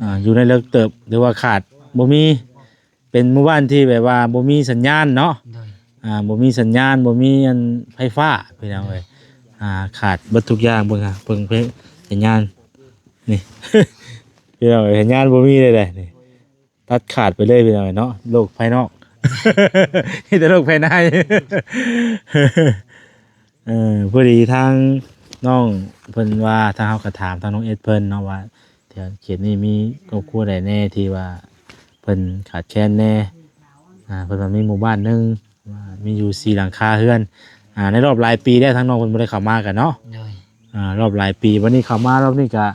ອ່າ ຢູ່ໃນເລິກເຕີບ ຖືວ່າຂາດບໍ່ມີ ເປັນໝູ່ບ້ານທີ່ແບບວ່າບໍ່ມີສັນຍານເນາະ. ໂດຍ ອ່າ ບໍ່ມີສັນຍານ ບໍ່ມີອັນໄຟຟ້າພີ່ນ້ອງເອີຍ. ໂດຍ ອ່າ ຂາດເບິດທຸກຢ່າງ. ເບິ່ງ ເບິ່ງໄຟ ສັນຍານນີ້ພີ່ນ້ອງເອີຍ ສັນຍານບໍ່ມີເລີຍເດ້ນີ້ ຕັດຂາດໄປເລີຍພີ່ນ້ອງເອີຍເນາະ. ໂລກພາຍນອກ ມີແຕ່ໂລກພາຍໃນ. ເອີ ພໍດີທາງນ້ອງເພິ່ນວ່າ ທາງເຮົາກໍຖາມທາງນ້ອງເອັດເພິ່ນເນາະວ່າ ແຖວເຂດນີ້ມີຄອບຄົວໃດແດ່ທີ່ວ່າເພິ່ນຂາດແຄນແດ່. ອ່າ ເພິ່ນວ່າມີໝູ່ບ້ານໜຶ່ງ ວ່າມີຢູ່ສີ່ຫຼັງຄາເຮືອນ. ອ່າ ໃນລອບຫຼາຍປີແລ້ວ ທາງນ້ອງເພິ່ນບໍ່ໄດ້ເຂົ້າມາກັນເນາະ. ໂດຍ ອ່າ ລອບຫຼາຍປີ ບັດນີ້ເຂົ້າມາລອບນີ້ກະ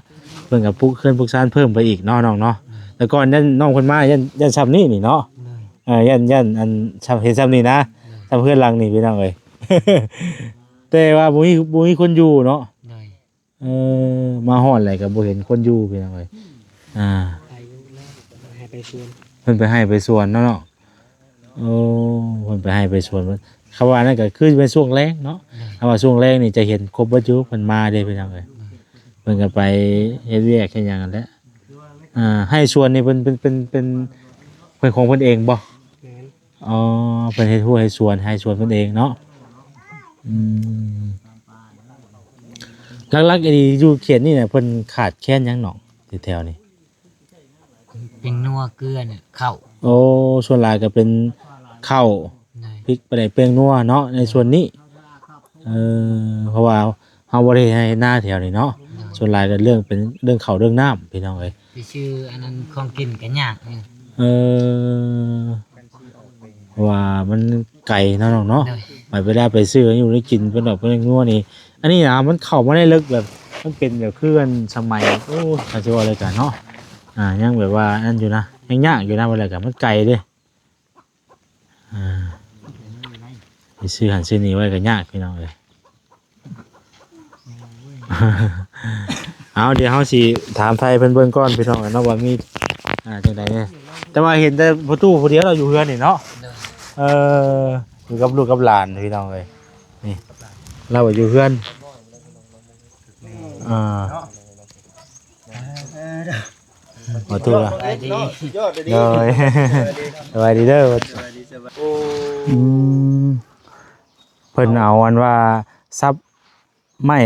ເພິ່ນກະປຸກເຮືອນປຸກຊານເພີ່ມໄປອີກເນາະນ້ອງເນາະ. ໂດຍ ແຕ່ກ່ອນຢ້ານນ້ອງເພິ່ນມາ ຢ້ານ ຢ້ານຊ່ຳນີ້ນີ້ເນາະ. ໂດຍ ເອີ ຢ້ານ ຢ້ານອັນຊ່ຳ ເຫັນຊ່ຳນີ້ນະ. ໂດຍ ຊ່ຳເຮືອນຫຼັງນີ້ພີ່ນ້ອງເອີຍ. ແຕ່ວ່າບໍ່ມີ ບໍ່ມີຄົນຢູ່ເນາະ. ໂດຍ ເອີ ມາຮອດແລ້ວກໍບໍ່ເຫັນຄົນຢູ່ພີ່ນ້ອງເອີຍ. ອ່າ ໄປຢູ່ແລ້ວ ໄປໄຮ່ໄປສວນ ເພິ່ນໄປໄຮ່ໄປສວນເນາະ. ໂອ້ ເພິ່ນໄປໄຮ່ໄປສວນ ເພິ່ນ ຄຳວ່ານັ້ນກໍຄືແມ່ນຊ່ວງແລງເນາະ. ໂດຍ ຄຳວ່າຊ່ວງແລງນີ້ຈະເຫັນຄົບເບິດຢູ່ ເພິ່ນມາເດ້ພີ່ນ້ອງເອີຍ. ໂດຍ ເພິ່ນກໍໄປເຮັດວຽກເຮັດຫຍັງຫັ້ນແຫຼະ. ອ່າ ໄຮ່ສວນນີ້ເພິ່ນ ເພິ່ນ ເພິ່ນ ເພິ່ນ ເພິ່ນຂອງເພິ່ນເອງບໍ່? ແມ່ນ. ອໍ ເພິ່ນເຮັດຮົ້ວເຮັດສວນ ໄຮ່ສວນເພິ່ນເອງເນາະ. ອືມ ຫຼັກໆ ອີ່ຫຼີຢູ່ເຂດນີ້ນະ ເພິ່ນຂາດແຄນຫຍັງນ້ອງ ແຖວໆ ນີ້? ແປ້ງນົວ ເກືອ ເຂົ້າ. ໂອ້ ສ່ວນຫຼາຍກໍເປັນເຂົ້າ ໂດຍ ພິກ ປາແດກ ແປ້ງນົວເນາະ ໃນສ່ວນນີ້. ເອີ ເພາະວ່າເຮົາບໍ່ໄດ້ເຮັດໄຮ່ເຮັດນາແຖວນີ້ເນາະ. ໂດຍ ສ່ວນຫຼາຍກໍເລື່ອງເປັນເລື່ອງເຂົ້າເລື່ອງນ້ຳ ພີ່ນ້ອງເອີຍ. ໄປຊື້ອັນນັ້ນຂອງກິນກໍຍາກຢູ່. ເອີ ເພາະວ່າມັນໄກເນາະນ້ອງເນາະ. ໂດຍ ບາດເວລາໄປຊື້ຢູ່ໄດ້ກິນເປັນດອກເປັນນົວນີ້ ອັນນີ້ນະ ມັນເຂົ້າມາໃນເລິກແບບ ມັນເປັນແບບຄືອັນສະໄໝ ໂອ້ ຖ້າຊິເວົ້າແລ້ວກັນເນາະ ອ່າ ຍັງແບບວ່າອັນນັ້ນຢູ່ນະ ຍັງຍາກຢູ່ນະ ວ່າແລ້ວກໍມັນໄກເດ້. ອ່າ ໄປຊື້ຫັ້ນຊື້ນີ້ໄວ້ກໍຍາກ ພີ່ນ້ອງເອີຍ. ເອົາ ດຽວເຮົາຊິຖາມໄຖ່ເພິ່ນເບິ່ງກ່ອນ ພີ່ນ້ອງເອີຍເນາະ ວ່າມີ ອ່າ ຈັ່ງໃດແດ່. ແຕ່ວ່າເຫັນແຕ່ພໍ່ຕູ້ຜູ້ດຽວລາວຢູ່ເຮືອນນີ້ເນາະ. ໂດຍ ເອີ ຢູ່ກັບລູກກັບຫຼານ ພີ່ນ້ອງເອີຍ. ນີ້ ລາວຢູ່ເຮືອນ ອ່າ ຂໍໂທດລະ ສະບາຍດີ ໂດຍ ສະບາຍດີເດີ. ໂອ້ ອືມ ເພິ່ນເອົາອັນວ່າສັບໄມ້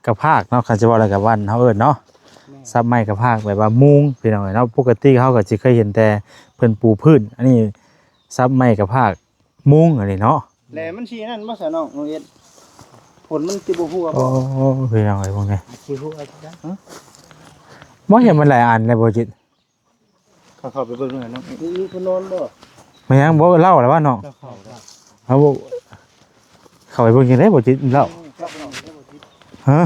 ກະພາກເນາະ ຄັນຊິເວົ້າແລ້ວກະບ້ານເຮົາເອີ້ນເນາະ ແມ່ນ ສັບໄມ້ກະພາກ ແບບວ່າມຸງ ພີ່ນ້ອງເອີຍເນາະ. ປົກກະຕິເຮົາກໍຊິເຄີຍເຫັນແຕ່ເພິ່ນປູພື້ນ ອັນນີ້ສັບໄມ້ກະພາກມຸງ ອັນນີ້ເນາະ. ແລະມັນຊິນັ້ນບໍ່ຊະນ້ອງ ນ້ອງເອັດ ຝົນມັນຊິບໍ່ຮົ່ວບໍ່? ໂອ້ ພີ່ນ້ອງເອີຍ ເບິ່ງແດ່ ຊິຮົ່ວຈັກ ຮະ ບໍ່ເຫັນມັນຫຼາຍອັນແລ້ວບໍ່ຈິດ. ເຂົ້າ ເຂົ້າໄປເບິ່ງເນາະ ມີຄົນນອນບໍ່? ແມ່ນຫຍັງບໍ່ເລົ່າແລ້ວວ່ານ້ອງ ເຂົ້າ ເຂົ້າ ເຮົາບໍ່ ເຂົ້າໄປເບິ່ງຈັ່ງໃດບໍ່ຈິດເລົ່າ ຮະ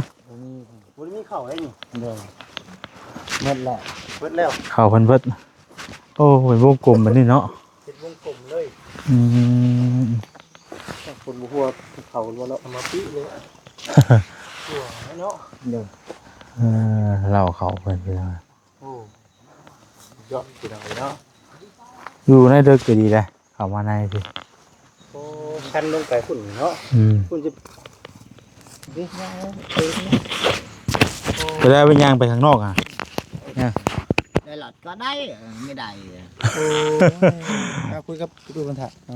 ບໍ່ໄດ້ມີເຂົ້າໄດ້ນີ້ ໂດຍ ໂ ໝົດແລ້ວ ເບິດແລ້ວ ເຂົ້າເພິ່ນເບິດ. ໂອ້ ເປັນວົງກົມແບບນີ້ເນາະ ເປັນວົງກົມເລີຍ. ອືມ ຄົນບໍ່ຮູ້ວ່າເຂົາບໍ່ເນາະ ເອົາມາປິເລີຍ ເນາະ. ເອີ ເລົ່າເຂົ້າເພິ່ນພີ່ນ້ອງ. ໂອ້ ຍອດພີ່ນ້ອງເອີຍເນາະ ຢູ່ໃນເດິກກໍດີແຫຼະ ເຂົ້າມາໃນພີ້. ໂອ້ ຄັນລົງໄປພຸ້ນເນາະ. ອືມ ພຸ້ນຈະ ໄປໄດ້ໄປຍ່າງໄປຂ້າງນອກຫາ ໄດ້ລະ ກໍໄດ້ ເອີ ໄມ່ໄດ້. ໂອ້ຍ ເອົາ ຄຸຍກັບປະຕູບັນທະ. ເອີ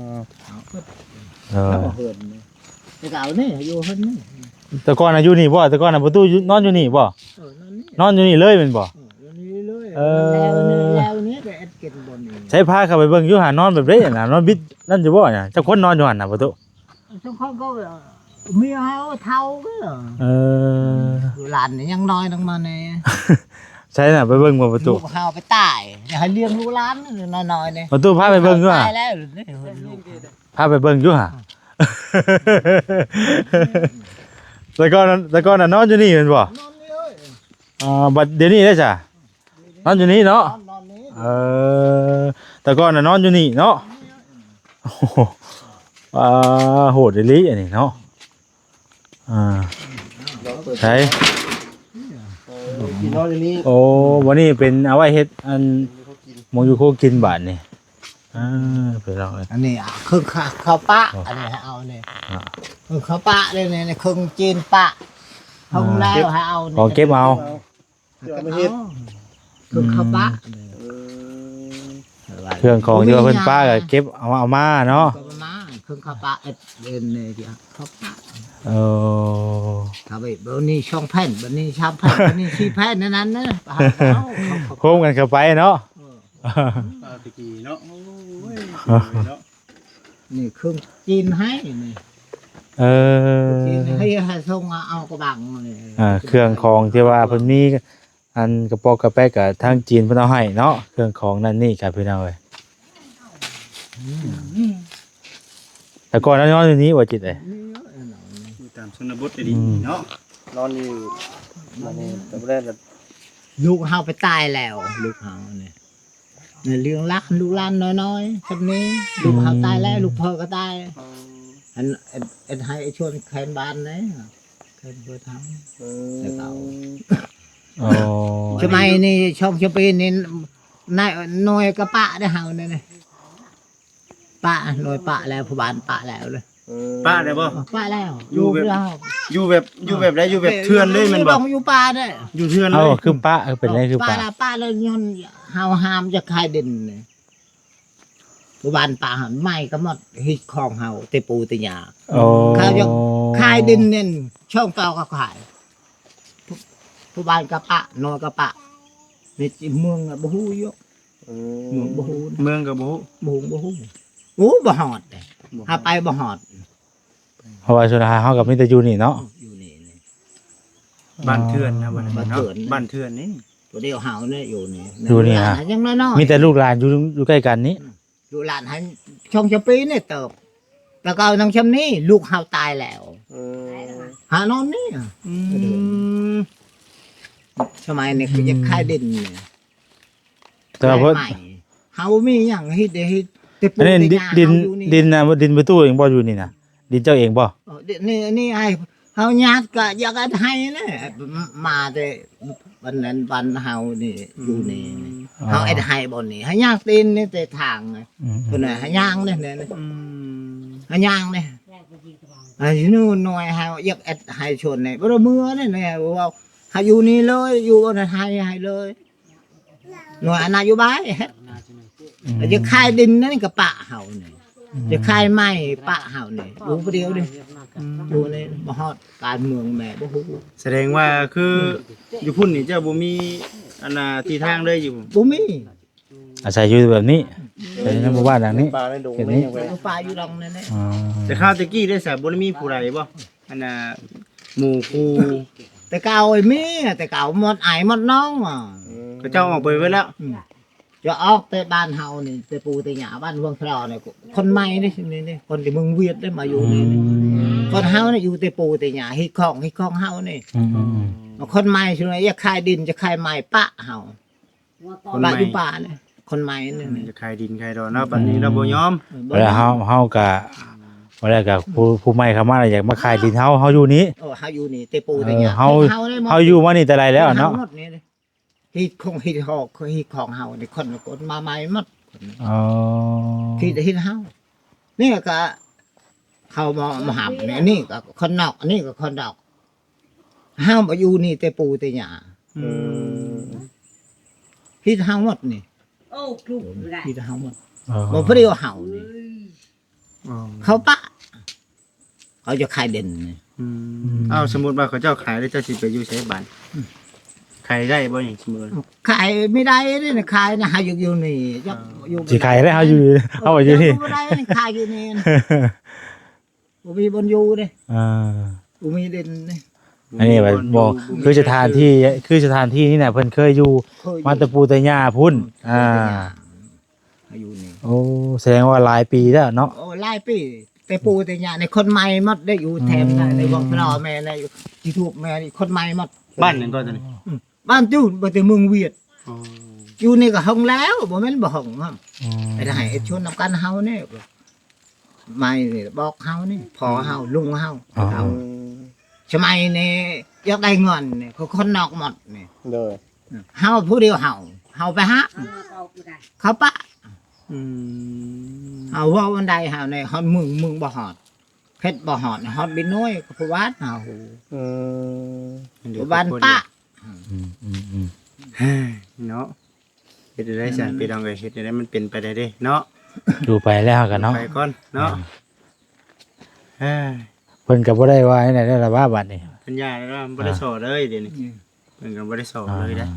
ເອີ ເອີ ເພິ່ນ ແຕ່ກໍເອົານີ້ ຢູ່ເພິ່ນນີ້. ແຕ່ກ່ອນນະຢູ່ນີ້ບໍ່? ແຕ່ກ່ອນນະປະຕູຢູ່ ນອນຢູ່ນີ້ບໍ່? ເອີ ນອນນີ້ ນອນຢູ່ນີ້ເລີຍແມ່ນບໍ່? ເອີ ນອນຢູ່ນີ້ເລີຍ. ເອີ ແລ້ວນີ້ ແລ້ວນີ້ໄປແອັດກິນບ່ອນນີ້. ໃຊ້ພາເຂົ້າໄປເບິ່ງຢູ່ຫາ ນອນແບບໃດນະ? ນອນບິດນັ້ນຢູ່ບໍ່ນະ? ຈັກຄົນນອນຢູ່ຫັ້ນນະປະຕູ? ຈັກຄົນກໍ ເມຍເຮົາເຖົ້າ. ເອີ ຫຼານນີ້ຍັງນ້ອຍລົງມາແດ່. ໃຊ່ນະ ໄປເບິ່ງບໍ່ປະຕູ? ລູກເຮົາໄປຕາຍ ຢາກໃຫ້ລ້ຽງລູກຫຼານນ້ອຍໆນີ້. ປະຕູພາໄປເບິ່ງຢູ່ຫາ ຕາຍແລ້ວນີ້ ພາໄປເບິ່ງຢູ່ຫາ. ແຕ່ກ່ອນ ແຕ່ກ່ອນນະນອນຢູ່ນີ້ແມ່ນບໍ່? ນອນນີ້ເອີຍ. ອ່າ ບັດດຽວນີ້ເດ້ຊະ? ນອນຢູ່ນີ້ເນາະ. ນອນ ນອນນີ້. ເອີ ແຕ່ກ່ອນນະນອນຢູ່ນີ້ເນາະ. ໂອ້ໂຫ ອ່າ ໂຫດອີ່ຫຼີອັນນີ້ເນາະ. ອ່າ ໃສ ເອີ ທີ່ນອນຢູ່ນີ້. ໂອ້ ບັດນີ້ເປັນເອົາໄວ້ເຮັດອັນ ໝ່ອງຢູ່ຄົວກິນບາດນີ້. ອ່າ ພີ່ນ້ອງເອີຍ ອັນນີ້ ເຄື່ອງເຂົ້າປະ. ໂອ້ ອັນນີ້ໃຫ້ເອົານີ້ ອ່າ ເຄື່ອງເຂົ້າປະເດ້ນີ້ ເຄື່ອງຈີນປະ ເອົາ ແລ້ວໃຫ້ເອົານີ້ ຂອງເກັບເອົາ ເອົາມາເຮັດ ເຄື່ອງເຂົ້າປະ. ອືມ ເຄື່ອງຂອງທີ່ວ່າເພິ່ນປະກໍເກັບເອົາ ເອົາມາເນາະ ເກັບເອົາມາ. ເຄື່ອງເຂົ້າປະ ເອັດ ເອັນນີ້ທີ່ເຂົ້າປະ. ເອີ ເອົາໄປ ບັດນີ້ສອງແຜ່ນ ບັດນີ້ສາມແຜ່ນ ບັດນີ້ສີ່ແຜ່ນ ນັ້ນນະ. ໂຮມກັນເຂົ້າໄປເນາະ. ເອີ ອ່າ ແຕ່ກີ້ເນາະ ໂອ້ຍ ເນາະ ນີ້ເຄື່ອງຈີນໃຫ້ນີ້. ເອີ ຈີນໃຫ້ ໃຫ້ສົ່ງເອົາກະບັງນີ້. ອ່າ ເຄື່ອງຂອງທີ່ວ່າເພິ່ນມີ ອັນກະປ໋ອກກະແປກກະທາງຈີນເພິ່ນເອົາໃຫ້ເນາະ ເຄື່ອງຂອງນັ້ນນີ້ກະພີ່ນ້ອງເອີຍ. ອືມ ແຕ່ກ່ອນນອນຢູ່ນີ້ບໍ່ຈິດເອີຍ? ຢູ່ຕາມຊົນນະບົດດີເນາະ ອືມ ນອນຢູ່ ບັດນີ້ກໍບໍ່ໄດ້ລະ ລູກເຮົາໄປຕາຍແລ້ວ ລູກເຮົານີ້ ໃນເລື່ອງຫຼານ ລູກຫຼານນ້ອຍໆ ສ່ຳນີ້ ລູກເຮົາຕາຍແລ້ວ ອືມ ລູກພໍ່ກໍຕາຍ. ອໍ ອັນ ອັນ ອັນໃຫ້ໄອ້ຊວນແຄນບ້ານເດ້ ແຄນເພິ່ນທຳ ອືມ ແຕ່ເກົ່າ. ອໍ ສະໄໝນີ້ ຊ່ອງສະເປນນີ້ ນາຍ ໜ່ວຍກະປະໄດ້ເຮົານີ້ ປະ ໜ່ວຍປະແລ້ວ ຜູ້ບ້ານປະແລ້ວເລີຍ. ເອີ ປະໄດ້ບໍ່? ປະແລ້ວ ຢູ່ແບບ ຢູ່ແບບ ຢູ່ແບບໃດ? ຢູ່ແບບເຖື່ອນເລີຍແມ່ນບໍ່? ຢູ່ດົງຢູ່ປ່າເດ້ ຢູ່ເຖື່ອນເລີຍ. ເອົ້າ ຄືປະ ເອີ ເປັນໄງຄືປະ? ປະ ປະແລ້ວຍ້ອນເຮົາຫ້າມຈະຂາຍດິນນີ້ ຜູ້ບ້ານປະໃໝ່ກໍໝົດ ຮີດຄອງເຮົາແຕ່ປູ່ແຕ່ຍ່າ. ໂອ້ ເຂົາຢາກຂາຍດິນນັ້ນ ຊ່ອງເກົ່າກໍຂາຍ ຜູ້ ຜູ້ບ້ານກໍປະ ນ້ອຍກໍປະ ໃນເມືອງບໍ່ຮູ້ຢູ່. ອືມ ເມືອງບໍ່ຮູ້ນະ ເມືອງກໍບໍ່ຮູ້ ບໍ່ຮູ້ ບໍ່ຮູ້ ໂອ້ ບໍ່ຮອດເດ້ ບໍ່ຮອດ ຫາໄປບໍ່ຮອດ. ເພາະວ່າສ່ວນຫຼາຍເຮົາກໍມີແຕ່ຢູ່ນີ້ເນາະ ຢູ່ນີ້ນີ້ ບ້ານເຖື່ອນນະ ບ້ານເຖື່ອນ ບ້ານເຖື່ອນນີ້ ຜູ້ດຽວເຮົານີ້ຢູ່ນີ້ ຢູ່ນີ້ ລູກຫຼານນະ ຍັງນ້ອຍໆ ມີແຕ່ລູກຫຼານຢູ່ ຢູ່ໃກ້ກັນນີ້ ອືມ ລູກຫຼານຫັ້ນ ສອງສາມປີນີ້ເຕີບ ແຕ່ເກົ່າຍັງຊ່ຳນີ້ ລູກເຮົາຕາຍແລ້ວ ເອີ ຫານອນນີ້ ອືມ ສະໄໝນີ້ຄືຢາກຂາຍດິນນີ້ ແຕ່ວ່າເພິ່ນ ເຮົາບໍ່ມີຫຍັງເຮັດເດ້ ເຮັດແຕ່ປູກແຕ່ຫຍ້າ. ເຮົາຢູ່ນີ້ ດິນນະ ດິນປະຕູເອງບໍ່? ຢູ່ນີ້ນະ ດິນເຈົ້າເອງບໍ່? ເອີ ນີ້ ນີ້ໃຫ້ເຮົາຍາດກໍຢາກເຮັດໄຮ່ແຫຼະ ມາແຕ່ວັນນັ້ນວັນເຮົານີ້ ອືມ ຢູ່ນີ້ ອໍ ເຮົາເຮັດໄຮ່ບ່ອນນີ້ ໃຫ້ຍ່າງຕີນນີ້ແຕ່ທາງ ອືມ ເພິ່ນວ່າໃຫ້ຍ່າງນີ້ ອືມ ໃຫ້ຍ່າງນີ້ ອາ ຢູ່ໜ່ວຍເຮົາຢາກເຮັດໄຮ່ສວນນີ້ ບໍ່ໄດ້ເມືອນີ້ ເວົ້າໃຫ້ຢູ່ນີ້ເລີຍ ຢູ່ບ່ອນໄຮ່ໃຫ້ເລີຍ. ໜ່ວຍນະໂຍບາຍເຮັດ ອືມ ຢາກຂາຍດິນນັ້ນກໍປະເຮົານີ້ ອືມ ຢາກຂາຍໄມ້ປະເຮົານີ້ ຢູ່ຜູ້ດຽວນີ້ ອືມ ຢູ່ໃນບໍ່ຮອດການເມືອງແມ່ບໍ່ຮູ້. ສະແດງວ່າຄື ອືມ ຢູ່ພຸ້ນນີ້ເຈົ້າບໍ່ມີອັນນາທີ່ທາງເລີຍຢູ່ ບໍ່ມີ ອາໄສຢູ່ແບບນີ້ ອືມ ໃນໝູ່ບ້ານຫຼັງນີ້ ໃນປ່າໃນດົງ ແບບນີ້ ໃນຫຍັງແບບ ຢູ່ປ່າຢູ່ດອງນັ້ນແຫຼະ. ອໍ ແຕ່ຄາວແຕ່ກີ້ໄດ້ສະ ບໍ່ໄດ້ມີຜູ້ໃດບໍ່? ອັນນ່າ ໝູ່ຄູ່ ແຕ່ເກົ່າມີ ແຕ່ເກົ່າໝົດອ້າຍໝົດນ້ອງ ອືມ ເຂົາເຈົ້າອອກໄປເບິດແລ້ວ ອືມ ຈະອອກແຕ່ບ້ານເຮົານີ້ ແຕ່ປູ່ແຕ່ຍ່າ ບ້ານຫວງທະລອນີ້ ຄົນໃໝ່ນີ້ ນີ້ ນີ້ ຄົນທີ່ເມືອງຫວຽດໄດ້ມາຢູ່ນີ້ ອືມ ຄົນເຮົານີ້ຢູ່ແຕ່ປູ່ແຕ່ຍ່າ ເຮັດຂອງ ເຮັດຂອງເຮົານີ້ ອືມ ຄົນໃໝ່ຊິວ່າຢາກຂາຍດິນ ຈະຂາຍໄມ້ປະເຮົາ ປະຢູ່ປ່າເລີຍ ຄົນໃໝ່ນັ້ນ ຈະຂາຍດິນຂາຍດອນເນາະ ບັດນີ້ລາວບໍ່ຍອມ ເອີ ບໍ່ຍອມ ແລ້ວເຮົາ ເຮົາກະ ວ່າແລ້ວກະຜູ້ ຜູ້ໃໝ່ເຂົ້າມາແລ້ວຢາກມາຂາຍດິນເຮົາ ເຮົາຢູ່ນີ້ ເອີ ເຮົາຢູ່ນີ້ແຕ່ປູ່ແຕ່ຍ່າ ເຮົາ ເຮົາຢູ່ມານີ້ແຕ່ໃດແລ້ວເນາະ ເຮົາໝົດນີ້ ຮີດຂອງ ຮີດຫອກ ຮີດຂອງເຮົານີ້ ຄົນກະມາໃໝ່ໝົດ ອໍ ທີ່ເຮັດເຮົາ ນີ້ກະເຂົາມາ ມາຮັບນີ້ ອັນນີ້ກະຄົນນອກ ອັນນີ້ກະຄົນນອກ ເຮົາມາຢູ່ນີ້ແຕ່ປູ່ແຕ່ຍ່າ ອືມ ເຮັດເຮົາໝົດນີ້ ໂອ້ ທຸກ ເຮັດເຮົາໝົດ ອໍ ບໍ່ພອດຽວເຮົານີ້ ອໍ ເຂົາປະ ເຂົາຈະຂາຍດິນນີ້ ອືມ ອືມ ເອົາ ສົມມຸດວ່າເຂົາເຈົ້າຂາຍແລ້ວ ເຈົ້າຊິໄປຢູ່ໃສບາດ? ອືມ ຂາຍໄດ້ບໍ່ນີ້ ສົມມຸດວ່າ? ຂາຍບໍ່ໄດ້ເດ້ ຂາຍນະ ເຮົາຢູ່ ຢູ່ນີ້ ເອີ ຢູ່ ຊິຂາຍໄດ້ ເຮົາຢູ່ ເອີ ເຮົາຢູ່ນີ້ ເຈົ້າຢູ່ບໍ່ໄດ້ ຂາຍຢູ່ນີ້ ບໍ່ມີບ່ອນຢູ່ເດ້ ອ່າ ບໍ່ມີດິນເດ້ ອັນນີ້ແບບບໍ່ ຄືສະຖານທີ່ ຄືສະຖານທີ່ນີ້ນະ ເພິ່ນເຄີຍຢູ່ ເຄີຍຢູ່ ມາແຕ່ປູ່ແຕ່ຍ່າພຸ້ນ ອືມ ອ່າ ອາຍຸນີ້ ໂອ້ ສະແດງວ່າຫຼາຍປີແລ້ວເນາະ ໂອ້ ຫຼາຍປີ ແຕ່ປູ່ແຕ່ຍ່າໃນຄົນໃໝ່ໝົດໄດ້ຢູ່ແຖມໃນ ອືມ ໃນວັງພະລາແມ່ໃນ YouTube ແມ່ນີ້ຄົນໃໝ່ໝົດ ບ້ານຫຍັງກໍຕົວນີ້? ອືມ ບ້ານຢູ່ ບ້ານແຕ່ເມືອງວຽດ ອໍ ຢູ່ນີ້ກໍຫົງແລ້ວ ບໍ່ແມ່ນບໍ່ຫົງ ອືມ ໄປໄດ້ເຮັດຊວນນຳກັນເຮົານີ້ ໃໝ່ນີ້ບອກເຮົານີ້ ພໍ່ເຮົາ ອືມ ລຸງເຮົາ ອໍ ເຮົາ ອືມ ສະໄໝນີ້ຢາກໄດ້ເງິນນີ້ ເຂົາຄົນນອກໝົດນີ້ ໂດຍ ເຮົາຜູ້ດຽວເຮົາ ເຮົາໄປຫາ ເຂົາປະ ອືມ ເຮົາເວົ້າອັນໃດເຮົາໃນຮອດເມືອງ ເມືອງບໍ່ຮອດ ເຂດບໍ່ຮອດ ຮອດບິໂນ້ຍກໍຜູ້ບ້ານເຮົາ ອືມ ຜູ້ບ້ານປະ ອືມ ອືມ ອືມ ເນາະ ເຮັດໄດ້ຊັ້ນ ອືມ ພີ່ນ້ອງເອີຍ ເຮັດໄດ້ ມັນເປັນໄປໄດ້ເດ້ເນາະ ຢູ່ໄປແລ້ວກັນເນາະ ໄປກ່ອນເນາະ ອ່າ ເອີ ເພິ່ນກໍບໍ່ໄດ້ວ່າຫຍັງແລ້ວລະວ່າບັດນີ້ ເພິ່ນຢ່າແລ້ວ ບໍ່ໄດ້ ອ່າ ສໍເລີຍດຽວນີ້ ອືມ ເພິ່ນກໍບໍ່ໄດ້ສໍເລີຍເດ້ ອ່າ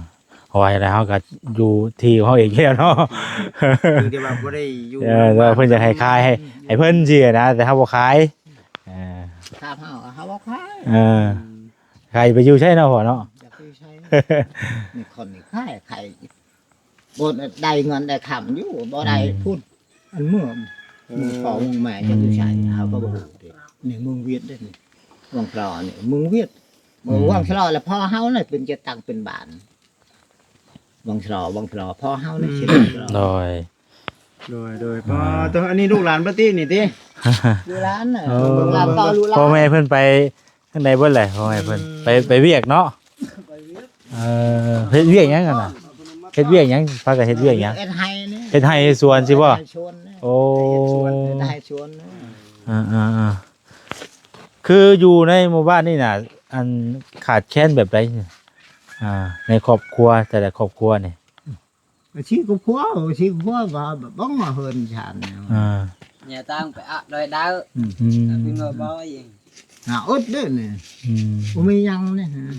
ເພາະວ່າເຮົາກໍຢູ່ທີ່ຂອງເຮົາເອງແລ້ວເນາະ ເພິ່ນກໍວ່າບໍ່ໄດ້ຢູ່ ເອີ ແຕ່ວ່າເພິ່ນຢາກໃຫ້ຂາຍໃຫ້ ໃຫ້ເພິ່ນຊີ້ນະ ແຕ່ເຮົາບໍ່ຂາຍ ເອີ ຖາມເຮົາ ເຮົາບໍ່ຂາຍ ເອີ ອືມ ຂາຍໄປຢູ່ໃສເນາະພໍ່ເນາະ ຢາກໄປຢູ່ໃສ ນີ້ຄົນນີ້ຂາຍ ຂາຍ ບໍ່ໄດ້ເງິນໄດ້ຄຳຢູ່ ບໍ່ໄດ້ ອືມ ພຸ້ນ ອັນເມືອງ ເອີ ເມືອງພໍ່ເມືອງແມ່ ອືມ ຈັກຢູ່ໃສ ເຮົາກໍບໍ່ຮູ້ເດ້ ນີ້ເມືອງວຽດເດ້ນີ້ ວັງຊະລໍນີ້ເມືອງວຽດ ອືມ ວັງຊະລໍລະພໍ່ເຮົານະເປັນຈັດຕັ້ງເປັນບ້ານ ວັງຊະລໍ ວັງຊະລໍພໍ່ເຮົານະ ອືມ ເຂດວັງຊະລໍ ໂດຍ ໂດຍ ໂດຍ ອ່າ ພໍ່ ຕົວ ອັນນີ້ລູກຫຼານເບິດຕິນີ້ຕິ ລູກຫຼານນະ ເອີ ເບິ່ງຫຼານຕໍ່ລູກຫຼານ ພໍ່ແມ່ເພິ່ນໄປ ທາງໃດເບິດແຫຼະ ເຂົາໃຫ້ເພິ່ນ ອືມ ໄປ ໄປວຽກເນາະ ໄປວຽກ ເອີ ເຮັດວຽກຫຍັງຫັ້ນນະ ເຮັດວຽກຫຍັງ ພາກັນເຮັດວຽກຫຍັງ? ເຮັດໄຮ່ນີ້ ເຮັດໄຮ່ເຮັດສວນຊີ້ບໍ່? ເຮັດໄຮ່ເຮັດສວນນີ້ ໂອ້ ເຮັດໄຮ່ເຮັດສວນນີ້ ອ່າໆໆ ຄືຢູ່ໃນໝູ່ບ້ານນີ້ນະ ອັນຂາດແຄນແບບໃດ ອ່າ ໃນຄອບຄົວ ແຕ່ລະຄອບຄົວນີ້? ຊິຄອບຄົວ ຊິຄອບຄົວກໍເບິ່ງວ່າເຮືອນຊານ ອ່າ ຍາຕາງໄປອະດອຍດາວ ອືມ ອືມ ເປັນບໍ່ບໍ່ອີງ ໜ້າອຶດເດ້ນີ້ ອືມ ບໍ່ມີຫຍັງນີ້ ອືມ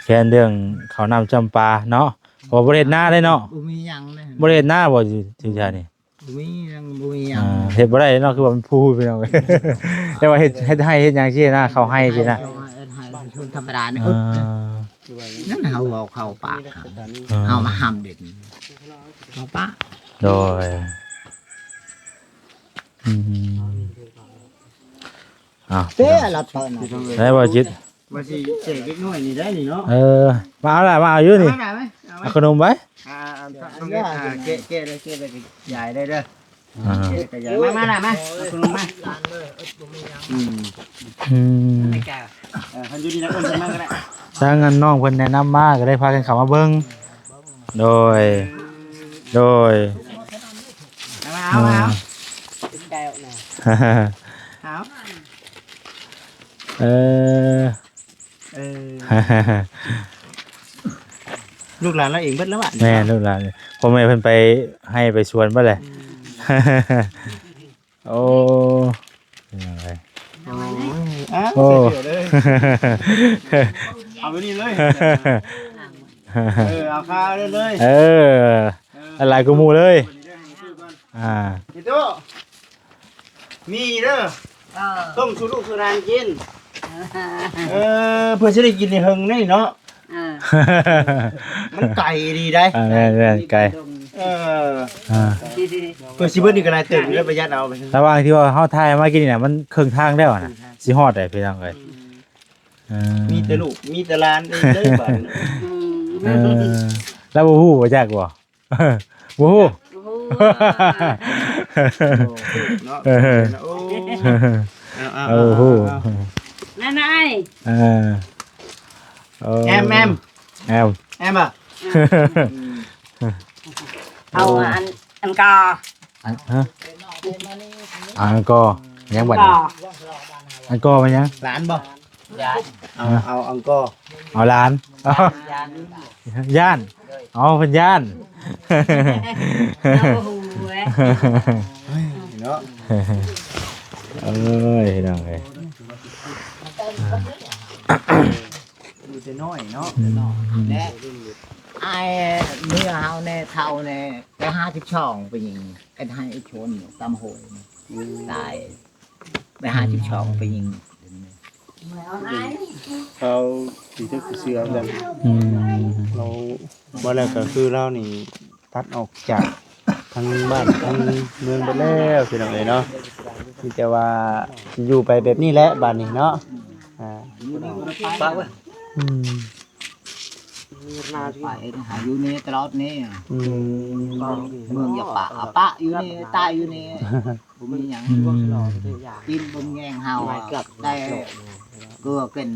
ແຄນເລື່ອງເຂົ້ານ້ຳຈຳປາເນາະ ເພາະວ່າບໍ່ໄດ້ເຮັດນາເດ້ເນາະ ບໍ່ມີຫຍັງເດ້ ບໍ່ໄດ້ເຮັດນາບໍ່ ທີ່ ທີ່ຊານີ້ ບໍ່ມີຫຍັງ ບໍ່ມີຫຍັງ ອ່າ ເຮັດບໍ່ໄດ້ເນາະ ຄືວ່າມັນພູພີ່ນ້ອງ ແຕ່ວ່າເຮັດ ເຮັດໄຮ່ເຮັດຫຍັງຊີ້ນະ ເຂົ້າໄຮ່ຊີ້ນະ ເຮັດໄຮ່ ເຮັດໄຮ່ຊົນທຳມະດານີ້ ອ່າ ອຶດ ນັ້ນເຮົາເວົ້າເຂົ້າປາກ ອ່າ ເຮົາມາຫ້າມເດັດ ເຂົ້າປາກ ໂດຍ ອືມ ອ້າວ ເຕະລະເປີນ ໄດ້ບໍ່ຈິດ ວ່າຊິແຈກເດັກນ້ອຍນີ້ໄດ້ນີ້ເນາະ ເອີ ມາເອົາລະ ມາເອົາຢູ່ນີ້ ເອົາໄດ້ໄໝ? ເອົາ ເອົາຂະໜົມໄວ້ ອ່າ ຕ້ອງເຮັດ ອ່າ ແກະ ແກະເດີ ແກະເດີ ຂະຫຍາຍໄດ້ເດີ ອ່າ ມາ ມາລະ ມາ ເອົາຂະໜົມມາ ອືມ ອືມ ເອີ ເພິ່ນຢູ່ນີ້ລະ ເອີ້ນເພິ່ນມາກໍໄດ້ ທາງອັນນ້ອງເພິ່ນແນະນຳມາ ກໍໄດ້ພາກັນເຂົ້າມາເບິ່ງ ໂດຍ ໂດຍ ເອົາ ເອົາ ເອົາ ເອົາ ເອີ ເອີ ລູກຫຼານລາວເອງເບິດແລ້ວວະ ແມ່ນ ລູກຫຼານ ພໍ່ແມ່ເພິ່ນໄປໄຮ່ໄປສວນເບິດແຫຼະ ອືມ ໂອ້ ເປັນຫຍັງເລີຍ ໂອ້ຍ ອ້າວ ໂອ້ ໃສ່ເສື້ອເລີຍ ເອົາແບບນີ້ເລີຍ ເອີ ເອົາຄາເລີຍ ເອີ ເອີ ຫຼາຍກວ່າໝູ່ເລີຍ ອ່າ ເຮັດໂຕ ມີເດີ ເອີ ຕົ້ມສູ່ລູກສູ່ຫຼານກິນ ເອີ ເພື່ອຊິໄດ້ກິນໃຫ້ເຫິງເດ້ເນາະ ເອີ ມັນໄກດີໄດ໋ ອ່າ ແມ່ນໆ ໄກ ເອີ ອ່າ ເພື່ອຊິເບິດນີ້ກໍຫຼາຍເຕີບຢູ່ເດີ ປະຢັດເອົາໄປ ລະຫວ່າງທີ່ວ່າເຮົາຖ່າຍມາກິນນີ້ນະ ມັນເຄິ່ງທາງແລ້ວນະ ຊິຮອດໄດ໋ພີ່ນ້ອງເອີຍ ອືມ ເອີ ມີແຕ່ລູກ ມີແຕ່ຫຼານເອງເລີຍບາດນີ້. ອືມ ເອີ ລາວບໍ່ຮູ້ບໍ່ຈັກບໍ່? ບໍ່ຮູ້ ບໍ່ຮູ້ ເນາະ. ເອີ ໂອ້ ເອົາໆ ເອົາໆ ເອົາ ນາຍ ເອີ ເອີ ແອມ ແອມ ແອມ ແອມ ອະ ເອົາອັນ ອັນກາ ອັນ ຮະ ອັນກາ ຍັງບັດນີ້ ອັນກາແມ່ນຫຍັງ? ຫຼານບໍ່? ເອົາ ເອົາອັງກໍ ເອົາຫຼານ ຢ້ານ ອໍ ເພິ່ນຢ້ານ ເຮົາບໍ່ຮູ້ເວີ້ຍ ເຮີ້ຍ ເນາະ ເອີຍ ພີ່ນ້ອງເອີຍ ຢູ່ແຕ່ນ້ອຍເນາະ ອືມ ແລະ ອ້າຍເມຍເຮົາແນ່ ເຖົ້າແນ່ ໄປຫ້າສິບສອງ ໄປຍິງ ເຮັດໃຫ້ອີກຄົນຕຳໂຫຍ ອືມ ຕາຍ ໄປຫ້າສິບສອງ ໄປຍິງ ເຂົາຊິຖືກເຊື່ອກັນ ອືມ ເຮົາ ບໍ່ແລ້ວກໍຄືລາວນີ້ຕັດອອກຈາກທັງບ້ານທັງເມືອງເບິດແລ້ວ ພີ່ນ້ອງເອີຍເນາະ ມີແຕ່ວ່າຊິຢູ່ໄປແບບນີ້ແຫຼະບາດນີ້ເນາະ ອ່າ ປະເວີ້ຍ ອືມ ໄປຫາຢູ່ນີ້ຕະຫຼອດນີ້ ອືມ ເມືອງຢ່າປະ ປະຢູ່ນີ້ ຕາຍຢູ່ນີ້ ບໍ່ມີຫຍັງ ອືມ ກິນບໍ່ມີແຮງເຮົາ ໄດ້ເກືອກິນ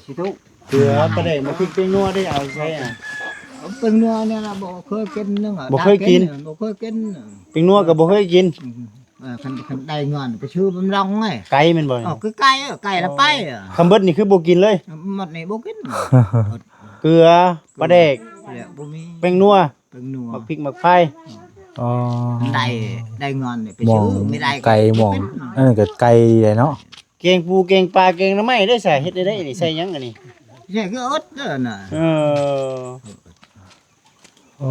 ຊິທຸກ ເກືອ ປາແດກ ໝາກພິກ ແປ້ງນົວ ໄດ້ເອົາໃສອະ? ແປ້ງນົວນີ້ລະບໍ່ເຄີຍກິນ ບໍ່ເຄີຍກິນ ບໍ່ເຄີຍກິນ ແປ້ງນົວກໍບໍ່ເຄີຍກິນ ອືມ ເອີ ຄັນ ຄັນໄດ້ເງິນໄປຊື້ບຳລຸງເລີຍ ໄກແມ່ນບໍ່? ເອີ ຄືໄກ ເອີ ໄກລະໄປ ອໍ ຄຳເບິດນີ້ຄືບໍ່ກິນເລີຍ ໝົດນີ້ບໍ່ກິນ ເກືອ ປາແດກ ບໍ່ມີ ແປ້ງນົວ ແປ້ງນົວ ໝາກພິກໝາກໄຟ ອໍ ໄດ້ ໄດ້ເງິນໄປຊື້ ບໍ່ໄດ້ ໄກໝ່ອງ ອັນນັ້ນກໍໄກດີເນາະ ແກງປູແກງປາແກງໜໍ່ໄມ້ໄດ້ສະ ເຮັດໄດ້ໄດນີ້ ໃສ່ຫຍັງອັນນີ້? ໃສ່ຄືອົດເດີນະ ເອີ ໂອ້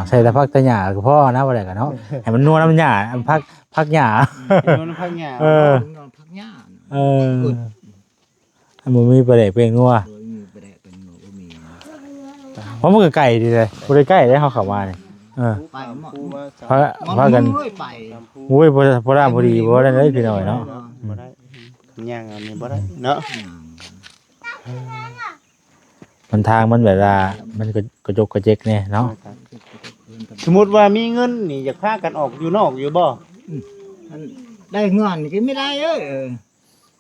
ໃສ່ແຕ່ຜັກແຕ່ຫຍ້າກໍພໍນະ ບໍ່ໄດ້ກໍເນາະ ໃຫ້ມັນນົວນຳຫຍ້າ ຜັກ ຜັກຫຍ້າ ໃຫ້ນົວນຳຜັກຫຍ້າ ເອີ ເນາະ ຜັກຫຍ້າ ເອີ ອັນບໍ່ມີປາແດກແປ້ງນົວ ບໍ່ມີປາແດກແປ້ງນົວ ບໍ່ມີ ເພາະມັນກໍໄກດີເດ ບໍ່ໄດ້ໃກ້ເດ້ ເຮົາເຂົ້າມານີ້ ເອີ ໄປໝົດ ພາ ພາກັນ ໂອ້ຍ ໄປ ໂອ້ຍ ພໍ ພໍດີ ພໍໄດ້ເລີຍ ພີ່ນ້ອງເອີຍເນາະ ບໍ່ໄດ້ ຍ່າງເອົານີ້ບໍ່ໄດ້ເນາະ ມັນທາງມັນແບບວ່າ ມັນກະ ກະຈົກກະເຈັກແດ່ເນາະ ສົມມຸດວ່າມີເງິນນີ້ ຢາກພາກັນອອກຢູ່ນອກຢູ່ບໍ່? ໄດ້ເງິນກໍມີໄດ້ເອີຍ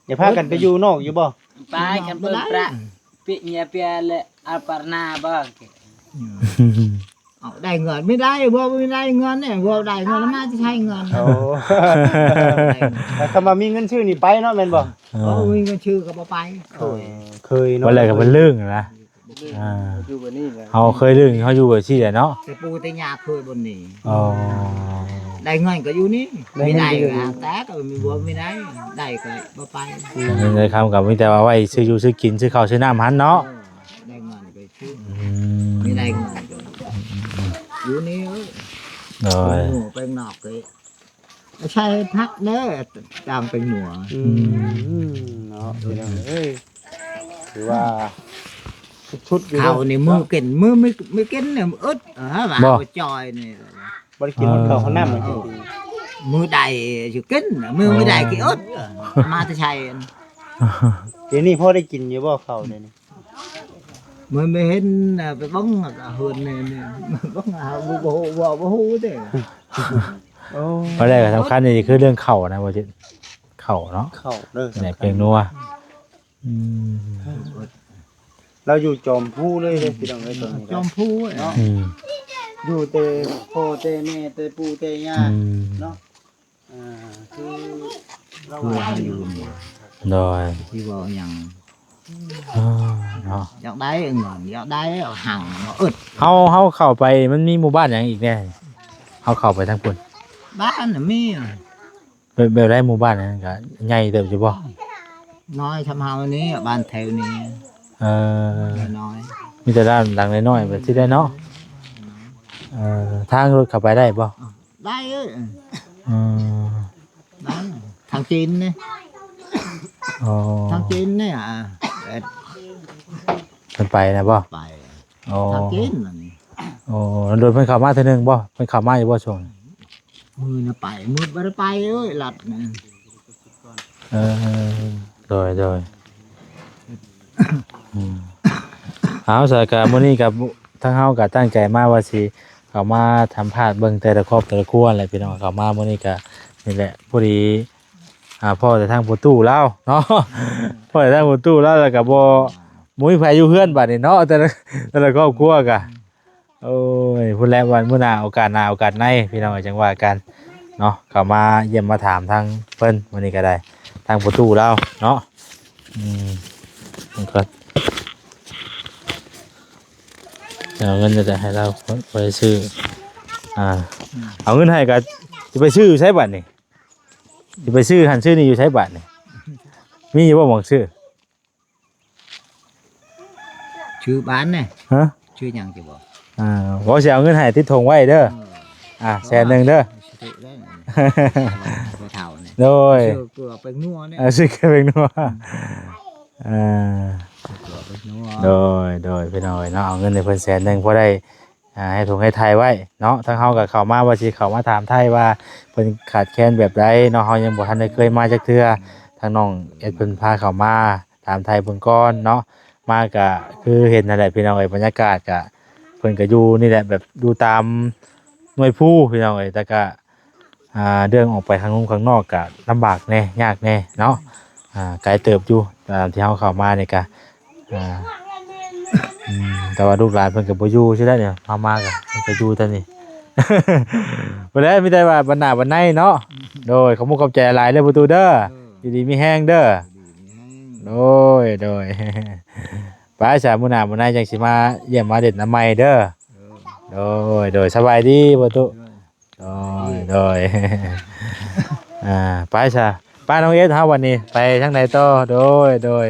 ຢາກພາກັນໄປຢູ່ນອກຢູ່ບໍ່? ໄປກັນເບິ່ງປະ ປິຍາເປຍ ແລະ ອາປານາບໍ່? ເອົາ ໄດ້ເງິນ ມີໄດ້ບໍ່? ມີໄດ້ເງິນແດ່ ບໍ່ໄດ້ເງິນ ມາຈະໃຊ້ເງິນ ໂອ້ ແລ້ວຄຳວ່າມີເງິນຊື້ນີ້ໄປເນາະ ແມ່ນບໍ່? ເອີ ບໍ່ມີເງິນຊື້ກໍບໍ່ໄປ ເຄີຍ ເຄີຍເນາະ ບໍ່ແລ້ວກໍເປັນເລື່ອງນະ ອ່າ ຢູ່ແບບນີ້ແຫຼະ ເຮົາເຄີຍເລື່ອງ ເຮົາຢູ່ແບບຊີ້ແຫຼະເນາະ ແຕ່ປູ່ແຕ່ຍ່າເຄີຍບ່ອນນີ້ ອໍ ໄດ້ເງິນກໍຢູ່ນີ້ ໄດ້ເງິນກໍຢູ່ນີ້ ແຕ່ກໍມີບໍ່ມີໄດ້ ໄດ້ກໍບໍ່ໄປ ເງິນໄດ້ຄຳກໍມີແຕ່ວ່າໄວ້ຊື້ຢູ່ຊື້ກິນ ຊື້ເຂົ້າຊື້ນ້ຳຫັ້ນເນາະ ເອີ ໄດ້ເງິນກໍ ອືມ ມີໄດ້ເງິນກໍ ອືມ ຢູ່ນີ້ເອີຍ ໂດຍ ໄປນອກກໍ ໃສ່ຜັກເດີ ຕ່າງແປ້ງນົວ ອືມ ເນາະ ພີ່ນ້ອງເອີຍ ຖືວ່າສຸດໆຢູ່ເດ້ ເຂົ້ານີ້ມື້ກິນ ມື້ ມື້ ມື້ກິນນີ້ອຶດ ເອີ ວ່າບໍ່ຈ່ອຍນີ້ ບໍ່ໄດ້ກິນຮອດເຂົ້າຮອດນ້ຳ ເອີ ມື້ໃດຊິກິນ ມື້ ມື້ໃດຊິອຶດ ມາແຕ່ໃສ ດຽວນີ້ພໍໄດ້ກິນຢູ່ບໍ່ເຂົ້າດຽວນີ້? ມັນໄປເຫັນ ເອີ ໄປເບິ່ງເຮືອນນີ້ ເບິ່ງ ບໍ່ ບໍ່ ບໍ່ຮູ້ເດ້ ໂອ້ ບໍ່ໄດ້ ສຳຄັນນີ້ຄືເລື່ອງເຂົ້ານະ ບໍ່ຈິດ ເຂົ້າເນາະ ເຂົ້າເດີ ແມ່ນແປ້ງນົວ ອືມ ລາວຢູ່ຈອມພູເລີຍເດ້ ພີ່ນ້ອງເອີຍ ຕອນນີ້ ຈອມພູເນາະ ອືມ ຢູ່ແຕ່ພໍ່ແຕ່ແມ່ ແຕ່ປູ່ແຕ່ຍ່າ ອືມ ເນາະ ອ່າ ຄືລາວວ່າຢູ່ນີ້ ໂດຍ ທີ່ເວົ້າຫຍັງ ເອີ ເນາະ ຢາກໄດ້ເງິນ ຢາກໄດ້ຫັງ ອຶດ ເຮົາ ເຮົາເຂົ້າໄປ ມັນມີໝູ່ບ້ານຫຍັງອີກແດ່? ເຮົາເຂົ້າໄປທາງພຸ້ນ ບ້ານນະມີ ແບບ ແບບໃດ ໝູ່ບ້ານນັ້ນກະໃຫຍ່ເຕີບຢູ່ບໍ່? ນ້ອຍຊ່ຳເຮົານີ້ ບ້ານແຖວນີ້ ເອີ ນ້ອຍ ມີແຕ່ບ້ານຫຼັງນ້ອຍໆ ແບບຊີ້ແຫຼະເນາະ ເອີ ທາງລົດເຂົ້າໄປໄດ້ບໍ່? ໄດ້ເອີຍ ອືມ ໄດ້ ທາງຈີນນີ້ ອໍ ທາງຈີນນີ້ ອ່າ ເພິ່ນໄປນະບໍ່? ໄປ ອໍ ທາງຈີນນັ້ນ ອໍ ໂດຍ ເພິ່ນເຂົ້າມາເທື່ອໜຶ່ງບໍ່? ເພິ່ນເຂົ້າມາຢູ່ບໍ່ຊ່ວງ? ມື້ນະໄປ ມື້ບໍ່ໄດ້ໄປເອີຍ ລັດນະ ເອີ ໂດຍ ໂດຍ ອືມ ເອົາ ສະກະມື້ນີ້ກະ ທາງເຮົາກະຕັ້ງໃຈມາວ່າຊິເຂົ້າມາສຳພາດເບິ່ງແຕ່ລະຄອບແຕ່ລະຄົວແຫຼະພີ່ນ້ອງ. ເຂົ້າມາມື້ນີ້ກະນີ້ແຫຼະ ພໍດີ ອ່າ ພໍ້ແຕ່ທາງພໍ່ຕູ້ລາວເນາະ ພໍ້ແຕ່ທາງພໍ່ຕູ້ລາວ ແລ້ວກະບໍ່ ບໍ່ມີໃຜຢູ່ເຮືອນບາດນີ້ເນາະ ແຕ່ລະ ແຕ່ລະຄອບຄົວກະ ໂອ້ຍ ພຸ້ນແຫຼະ ວັນມື້ໜ້າ ໂອກາດໜ້າໂອກາດໃນ ພີ່ນ້ອງເອີຍ ຈັ່ງວ່າກັນເນາະ. ເຂົ້າມາຢ້ຽມມາຖາມທາງເພິ່ນມື້ນີ້ກະໄດ້ ທາງພໍ່ຕູ້ລາວເນາະ. ອືມ ມັນກໍ ເອົາເງິນຈະໃຫ້ລາວໄປຊື້ ອ່າ ເອົາເງິນໃຫ້ກະ ຊິໄປຊື້ຢູ່ໃສບາດນີ້? ຊິໄປຊື້ຫັ້ນຊື້ນີ້ຢູ່ໃສບາດນີ້? ມີຢູ່ບໍ່ໝ່ອງຊື້? ຊື່ບ້ານນະ? ຮະ? ຊື່ຫຍັງຊິບອກ? ອ່າ ບໍ່ ຊິເອົາເງິນໃຫ້ຕິດຖົງໄວ້ເດີ. ເອີ ອ່າ ແສນໜຶ່ງເດີ. ຊື້ໄດ້ ຜູ້ເຖົ້ານີ້ ໂດຍ ຊື້ເກືອແປ້ງນົວນີ້ ເອີ ຊື້ເກືອແປ້ງນົວ. ເອີ ເກືອແປ້ງນົວ ໂດຍ ໂດຍ ພີ່ນ້ອງເອີຍເນາະ. ເອົາເງິນໃຫ້ເພິ່ນແສນໜຶ່ງ ພໍໄດ້ ອ່າ ໃຫ້ຖົງໃຫ້ໄຖ່ໄວ້ເນາະ. ທາງເຮົາກໍເຂົ້າມາວ່າຊິເຂົ້າມາຖາມໄຖ່ວ່າເພິ່ນຂາດແຄນແບບໃດເນາະ ເຮົາຍັງບໍ່ທັນໄດ້ເຄີຍມາຈັກເທື່ອ. ທາງນ້ອງເອສເພິ່ນພາເຂົ້າມາຖາມໄຖ່ເບິ່ງກ່ອນເນາະ. ມາກະຄືເຫັນນັ້ນແຫຼະພີ່ນ້ອງເອີຍ ບັນຍາກາດກະ ເພິ່ນກະຢູ່ນີ້ແຫຼະ ແບບຢູ່ຕາມໜ່ວຍພູພີ່ນ້ອງເອີຍ ແຕ່ກະ ອ່າ ເລື່ອງອອກໄປຂ້າງນອກ ຂ້າງນອກກະລຳບາກແດ່ ຍາກແດ່ເນາະ. ອ່າ ໄກເຕີບຢູ່ ຕາມທີ່ເຮົາເຂົ້າມານີ້ກະ ອ່າ ອືມ ແຕ່ວ່າລູກຫຼານເພິ່ນກໍບໍ່ຢູ່ຊີ້ແຫຼະນີ້ ເຮົາມາກໍເພິ່ນກໍຢູ່ແຕ່ນີ້ ບໍ່ໄດ້ ມີແຕ່ວ່າບັນໜ້າບັນໃນເນາະ. ໂດຍ ຂອບມຸກຂອບໃຈຫຼາຍເດີປະຕູເດີ ເອີ ຢູ່ດີມີແຮງເດີ ຢູ່ດີມີແຮງ ໂດຍ ໂດຍ ໄປຊະ ມື້ໜ້າມື້ໃນຈັ່ງຊິມາຢ້ຽມມາເຫຼັ້ນນຳໃໝ່ເດີ ເອີ ໂດຍ ໂດຍ ສະບາຍດີປະຕູ ໂດຍ ໂດຍ ອ່າ ໄປຊະ ໄປນ້ອງເອສເຮົາບັດນີ້ ໄປທາງໃດຕໍ່? ໂດຍ ໂດຍ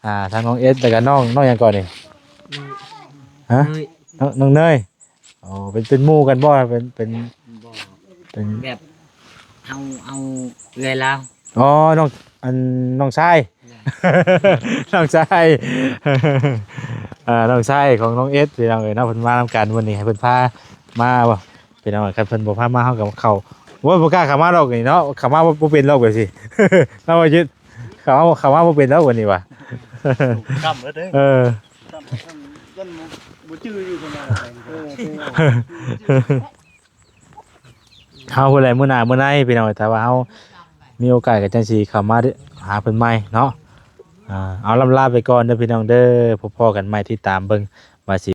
ອ່າ ທາງນ້ອງເອສ ແລ້ວກໍນ້ອງ ນ້ອງຫຍັງກ່ອນນີ້? ຮະ? ນ້ອງ ນ້ອງເນີຍ ອໍ ເປັນ ເປັນໝູ່ກັນບໍ່? ເປັນ ເປັນ ບໍ່ ເປັນແບບ ເຮົາເອົາເອື້ອຍລາວ ອໍ ນ້ອງ ອັນ ນ້ອງຊາຍ ແມ່ນ ນ້ອງຊາຍ ອ່າ ນ້ອງຊາຍຂອງນ້ອງເອສ ພີ່ນ້ອງເອີຍເນາະ ເພິ່ນມານຳກັນມື້ນີ້ ໃຫ້ເພິ່ນພາມາບໍ່? ພີ່ນ້ອງ ຄັນເພິ່ນບໍ່ພາມາ ເຮົາກໍເຂົ້າ ໂອ້ຍ ບໍ່ກ້າເຂົ້າມາດອກນີ້ເນາະ ເຂົ້າມາບໍ່ ບໍ່ເປັນດອກແບບຊີ້ ເນາະ ວ່າຈິດ ເຂົ້າມາ ເຂົ້າມາບໍ່ເປັນດອກບາດນີ້ຫວາ ຄ່ຳແລ້ວເດ້ ເອີ ຄ່ຳ ຢ້ານບໍ່ຈື່ຢູ່ ເອີ ເຮົາພຸ້ນແຫຼະ ມື້ໜ້າມື້ໃນ ພີ່ນ້ອງ ຖ້າວ່າເຮົາມີໂອກາດກໍຈັ່ງຊິເຂົ້າມາຫາເພິ່ນໃໝ່ເນາະ. ອ່າ ເອົາ ລ່ຳລາໄປກ່ອນເດີພີ່ນ້ອງເດີ ພົບພໍ້ກັນໃໝ່ ຕິດຕາມເບິ່ງວ່າຊິ